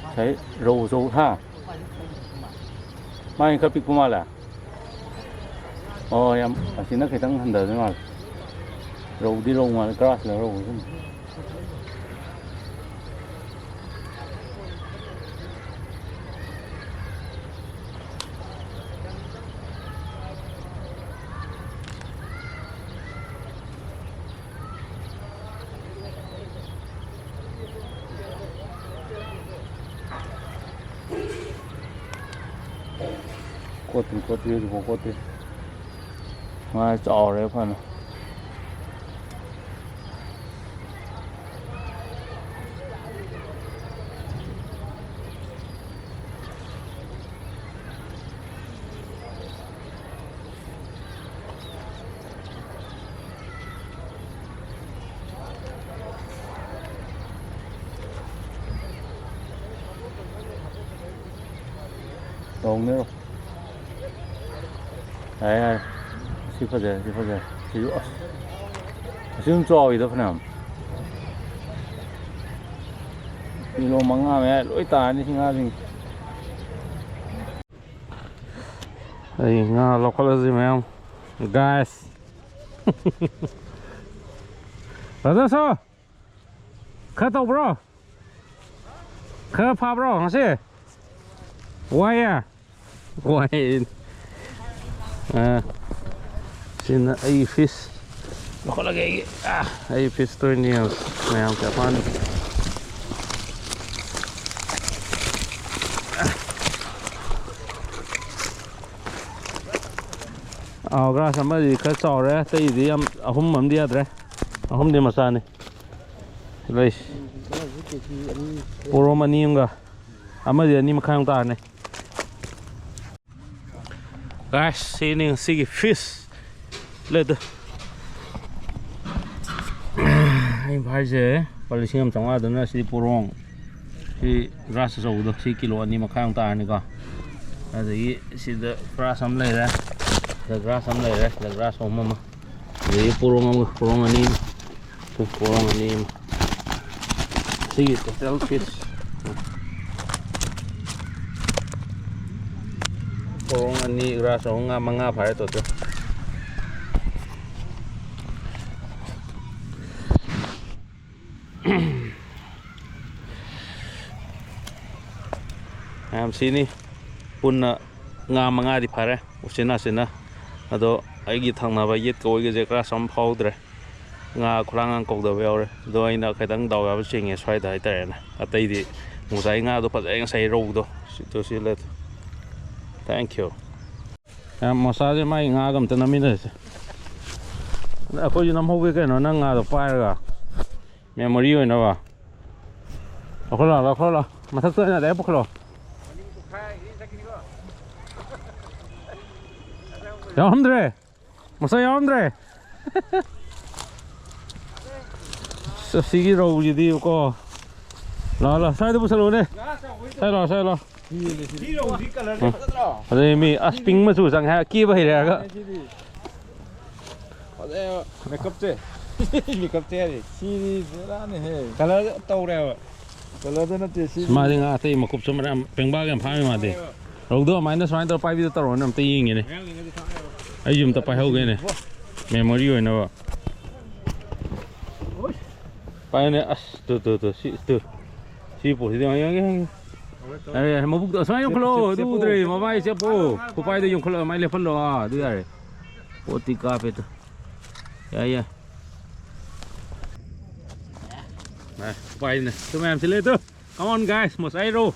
ꯉꯁꯥꯏ ꯔꯧ ꯑꯆꯧꯕ, ꯍꯥ? ꯃꯥꯏ ꯈꯔ ꯄꯤꯛꯄ ꯃꯥꯜꯂꯦ꯫ ꯑꯣ, ꯌꯥꯝ, ꯑꯁꯤꯅ ꯈꯤꯇꯪ ꯍꯟꯊꯗꯣꯏ ꯃꯥꯜꯂꯦ꯫ ꯔꯧꯗꯤ ꯔꯧ ꯃꯥꯜꯂꯦ, ꯒ꯭ꯔꯥꯁꯂ ꯔꯧ ꯈꯪꯗꯦ꯫ ꯀꯣꯠꯇ꯭ꯔꯤ, ꯀꯣꯠꯇ꯭ꯔꯤ, ꯍꯧꯖꯤꯛꯐꯥꯎ ꯀꯣꯠꯇ꯭ꯔꯤ꯫ ꯉꯥ ꯆꯥꯎꯔꯦ ꯐꯅ꯫ ꯇꯧꯅꯦꯔꯣ꯫ ꯌꯥꯔꯦ, ꯌꯥꯔꯦ꯫ ꯁꯤ ꯐꯖꯔꯦ, ꯁꯤ ꯐꯖꯔꯦ꯫ ꯁꯤꯁꯨ ꯑꯁ꯫ ꯑꯁꯤ ꯑꯗꯨꯝ ꯆꯥꯎꯋꯤꯗ ꯐꯅꯌꯥꯝ꯫ ꯀꯤꯂꯣ ꯃꯉꯥ ꯃꯌꯥ ꯂꯣꯏ ꯇꯥꯔꯅꯤ ꯁꯤ ꯉꯥꯁꯤꯡꯁꯦ꯫ ꯑꯩ ꯉꯥ ꯂꯧꯈꯠꯂꯁꯤ ꯃꯌꯥꯝ꯫ ꯒꯥꯏꯁ꯫ ꯕ꯭ꯔꯗꯔ ꯁꯣ꯫ ꯈꯔ ꯇꯧꯕ꯭ꯔꯣ? ꯈꯔ ꯐꯥꯕ꯭ꯔꯣ ꯉꯁꯤ? ꯋꯥꯏꯌꯦ? ꯋꯥꯏꯌꯦ꯫ ꯑꯥ, ꯁꯤꯅ ꯑꯩꯒꯤ ꯐꯤꯁ꯫ ꯂꯧꯈꯠꯂꯒꯦ ꯑꯩꯒꯤ꯫ ꯑꯥ, ꯑꯩ ꯐꯤꯁ ꯇꯣꯏꯅꯤ ꯃꯌꯥꯝ ꯀꯌꯥ ꯐꯥꯅꯤ? ꯑꯥ, ꯒ꯭ꯔꯥꯁ ꯑꯃꯗꯤ ꯈꯔ ꯆꯥꯎꯔꯦ, ꯑꯇꯩꯗꯤ ꯌꯥꯝ, ꯑꯍꯨꯝ ꯑꯃꯗꯤ ꯌꯥꯗ꯭ꯔꯦ꯫ ꯑꯍꯨꯝꯗꯤ ꯃꯆꯥꯅꯤ꯫ ꯂꯩ꯫ ꯄꯣꯔꯣꯝ ꯑꯅꯤ ꯑꯃꯒ꯫ ꯑꯃꯗꯤ ꯑꯅꯤ ꯃꯈꯥꯏꯃꯨꯛ ꯇꯥꯔꯅꯤ꯫ ꯒꯥꯏꯁ, ꯁꯤꯅꯤ ꯉꯁꯤꯒꯤ ꯐꯤꯁ꯫ ꯂꯩꯗ꯫ ꯑꯩꯅ ꯐꯥꯔꯤꯁꯦ ꯂꯨꯄꯥ ꯂꯤꯁꯤꯡ ꯑꯃ ꯆꯥꯝꯃꯉꯥꯗꯨꯅ ꯁꯤꯗꯤ ꯄꯣꯔꯣꯡ꯫ ꯁꯤ ꯒ꯭ꯔꯥꯁ ꯑꯆꯧꯕꯗꯣ ꯁꯤ ꯀꯤꯂꯣ ꯑꯅꯤ ꯃꯈꯥꯏꯃꯨꯛ ꯇꯥꯔꯅꯤꯀꯣ꯫ ꯑꯗꯒꯤ ꯁꯤꯗ ꯒ꯭ꯔꯥꯁ ꯑꯃ ꯂꯩꯔꯦ꯫ ꯁꯤꯗ ꯒ꯭ꯔꯥꯁ ꯑꯃ ꯂꯩꯔꯦ꯫ ꯁꯤꯗ ꯒ꯭ꯔꯥꯁ ꯑꯍꯨꯝ ꯑꯃ꯫ ꯑꯗꯒꯤ ꯄꯣꯔꯣꯡ ꯑꯃꯒ, ꯄꯣꯔꯣꯡ ꯑꯅꯤ ꯑꯃ꯫ ꯄꯣꯔꯣꯡ ꯑꯅꯤ ꯑꯃ꯫ ꯁꯤꯒꯤ ꯇꯣꯇꯦꯜ ꯐꯤꯁ꯫ ꯄꯣꯔꯣꯡ ꯑꯅꯤ, ꯒ꯭ꯔꯥꯁ ꯑꯍꯨꯝ, ꯉꯥ ꯃꯉꯥ ꯐꯥꯔꯦ ꯇꯣꯇꯦꯜ꯫ ꯃꯌꯥꯝ ꯁꯤꯅꯤ꯫ ꯄꯨꯟꯅ ꯉꯥ ꯃꯉꯥꯗꯤ ꯐꯥꯔꯦ, ꯎꯆꯤꯟ ꯅꯥꯆꯤꯟꯅ꯫ ꯑꯗꯣ ꯑꯩꯒꯤ ꯊꯪꯅꯕ ꯌꯦꯠꯀ ꯑꯣꯏꯒꯁꯦ ꯒ꯭ꯔꯥꯁ ꯑꯃ ꯐꯥꯍꯧꯗ꯭ꯔꯦ꯫ ꯉꯥ ꯈꯨꯂꯥꯡ ꯉꯥꯡ ꯀꯧꯗꯕ ꯌꯥꯎꯔꯦ꯫ ꯑꯗꯣ ꯑꯩꯅ ꯈꯤꯇꯪ ꯗꯥꯎ ꯌꯥꯕ ꯆꯤꯡꯉꯦ ꯁ꯭ꯋꯥꯏꯗ ꯍꯥꯏꯇꯥꯔꯦꯅꯦ꯫ ꯑꯇꯩꯗꯤ ꯉꯁꯥꯏ ꯉꯥꯗꯣ ꯐꯖꯩ, ꯉꯁꯥꯏ ꯔꯧꯗꯣ꯫ ꯁꯤꯗꯣ ꯁꯤ ꯂꯩ꯫ Thank you꯫ ꯌꯥꯝ ꯃꯣꯁꯥꯁꯦ ꯃꯥꯒꯤ ꯉꯥꯒ ꯑꯝꯇ ꯅꯝꯃꯤꯟꯅꯔꯁꯦ꯫ ꯑꯩꯈꯣꯏꯁꯨ ꯅꯝꯍꯧꯒꯦ ꯀꯩꯅꯣ, ꯅꯪ ꯉꯥꯗꯣ ꯄꯥꯏꯔꯒ꯫ ꯃꯦꯃꯣꯔꯤ ꯑꯣꯏꯅꯕ꯫ ꯂꯧꯈꯠꯂꯣ, ꯂꯧꯈꯠꯂꯣ꯫ ꯃꯊꯛꯇ ꯑꯣꯏꯅ ꯗꯥꯏꯔꯦꯛ ꯄꯨꯈꯠꯂꯣ꯫ ꯌꯥꯎꯔꯝꯗ꯭ꯔꯦ꯫ ꯃꯁꯥ ꯌꯥꯎꯔꯝꯗ꯭ꯔꯦ꯫ ꯑꯁ, ꯑꯁꯤꯒꯤ ꯔꯧꯁꯤꯗꯤꯕꯀꯣ꯫ ꯂꯥꯛꯑꯣ, ꯂꯥꯛꯑꯣ, ꯁ꯭ꯋꯥꯏꯗ ꯄꯨꯁꯜꯂꯛꯑꯣꯅꯦ꯫ ꯁ꯭ꯋꯥꯏ ꯂꯥꯛꯑꯣ, ꯁ꯭ꯋꯥꯏ ꯂꯥꯛꯑꯣ꯫ ꯁꯤꯔꯣ ꯍꯧꯖꯤꯛ ꯀꯂꯔꯁꯦ ꯐꯖꯗ꯭ꯔꯣ? ꯑꯗꯩ ꯃꯤ ꯑꯁ ꯄꯤꯡ ꯃꯆꯨ ꯆꯪꯉꯦ ꯍꯥꯏ, ꯀꯦꯕ ꯍꯩꯔꯦ ꯍꯥꯏꯔꯒ꯫ ꯁꯤꯗꯤ ꯐꯖꯩꯕ꯫ ꯃꯦꯀꯞꯁꯦ꯫ ꯃꯦꯀꯞꯁꯦ ꯍꯥꯏꯔꯤ꯫ ꯁꯤꯗꯤ ꯕꯦꯔꯥꯅꯤꯍꯦ꯫ ꯀꯂꯔ ꯇꯧꯔꯦꯕ꯫ ꯀꯂꯔꯗ ꯅꯠꯇꯦ ꯁꯤ꯫ ꯃꯥꯗꯤ ꯉꯥ ꯑꯇꯩ ꯃꯀꯨꯞꯁꯨ ꯃꯌꯥꯝ ꯄꯦꯡꯕꯥꯒ ꯌꯥꯝ ꯐꯥꯕ ꯃꯥꯗꯤ꯫ ꯔꯧꯗꯣ ꯑꯗꯨꯃꯥꯏꯅ ꯁꯨꯃꯥꯏꯅ ꯇꯧꯔ ꯄꯥꯏꯕꯤꯗꯣ ꯇꯧꯔꯣꯅꯦ, ꯑꯝꯇ ꯌꯦꯡꯒꯦꯅꯦ꯫ ꯑꯩꯁꯨ ꯑꯝꯇ ꯄꯥꯏꯍꯧꯒꯦꯅꯦ꯫ ꯃꯦꯃꯣꯔꯤ ꯑꯣꯏꯅꯕ꯫ ꯄꯥꯏꯌꯨꯅꯦ꯫ ꯑꯁ ꯇꯨ ꯇꯨ ꯇꯨ ꯁꯤ ꯇꯨ꯫ ꯁꯤ ꯄꯣꯠꯁꯤꯗꯤ ꯌꯦꯡꯉꯦ, ꯌꯦꯡꯉꯦ꯫ ꯌꯥꯔꯦ, ꯌꯥꯔꯦ, ꯃꯕꯨꯛꯇꯣ ꯑꯁꯨꯃꯥꯏꯅ ꯌꯣꯟꯈꯠꯂꯣ꯫ ꯑꯗꯨ ꯎꯗ꯭ꯔꯦ, ꯃꯃꯥꯏ ꯆꯦꯞꯄꯣ꯫ ꯈꯨꯄꯥꯏꯗ ꯌꯣꯟꯈꯠꯂꯣ, ꯑꯗꯨꯃꯥꯏꯅ ꯂꯦꯞꯍꯜꯂꯣ꯫ ꯑꯥ, ꯑꯗꯨ ꯌꯥꯔꯦ꯫ ꯄꯣꯠꯇꯤ ꯀꯥꯞꯄꯦ ꯇꯨ꯫ ꯌꯥꯏ, ꯌꯥꯏ꯫ ꯑꯦ, ꯈꯨꯄꯥꯏꯅ ꯇꯨ ꯃꯌꯥꯝ ꯁꯤꯜꯂꯦ ꯇꯨ꯫ Come on, guys, ꯃꯣꯁꯥꯏꯔꯣ꯫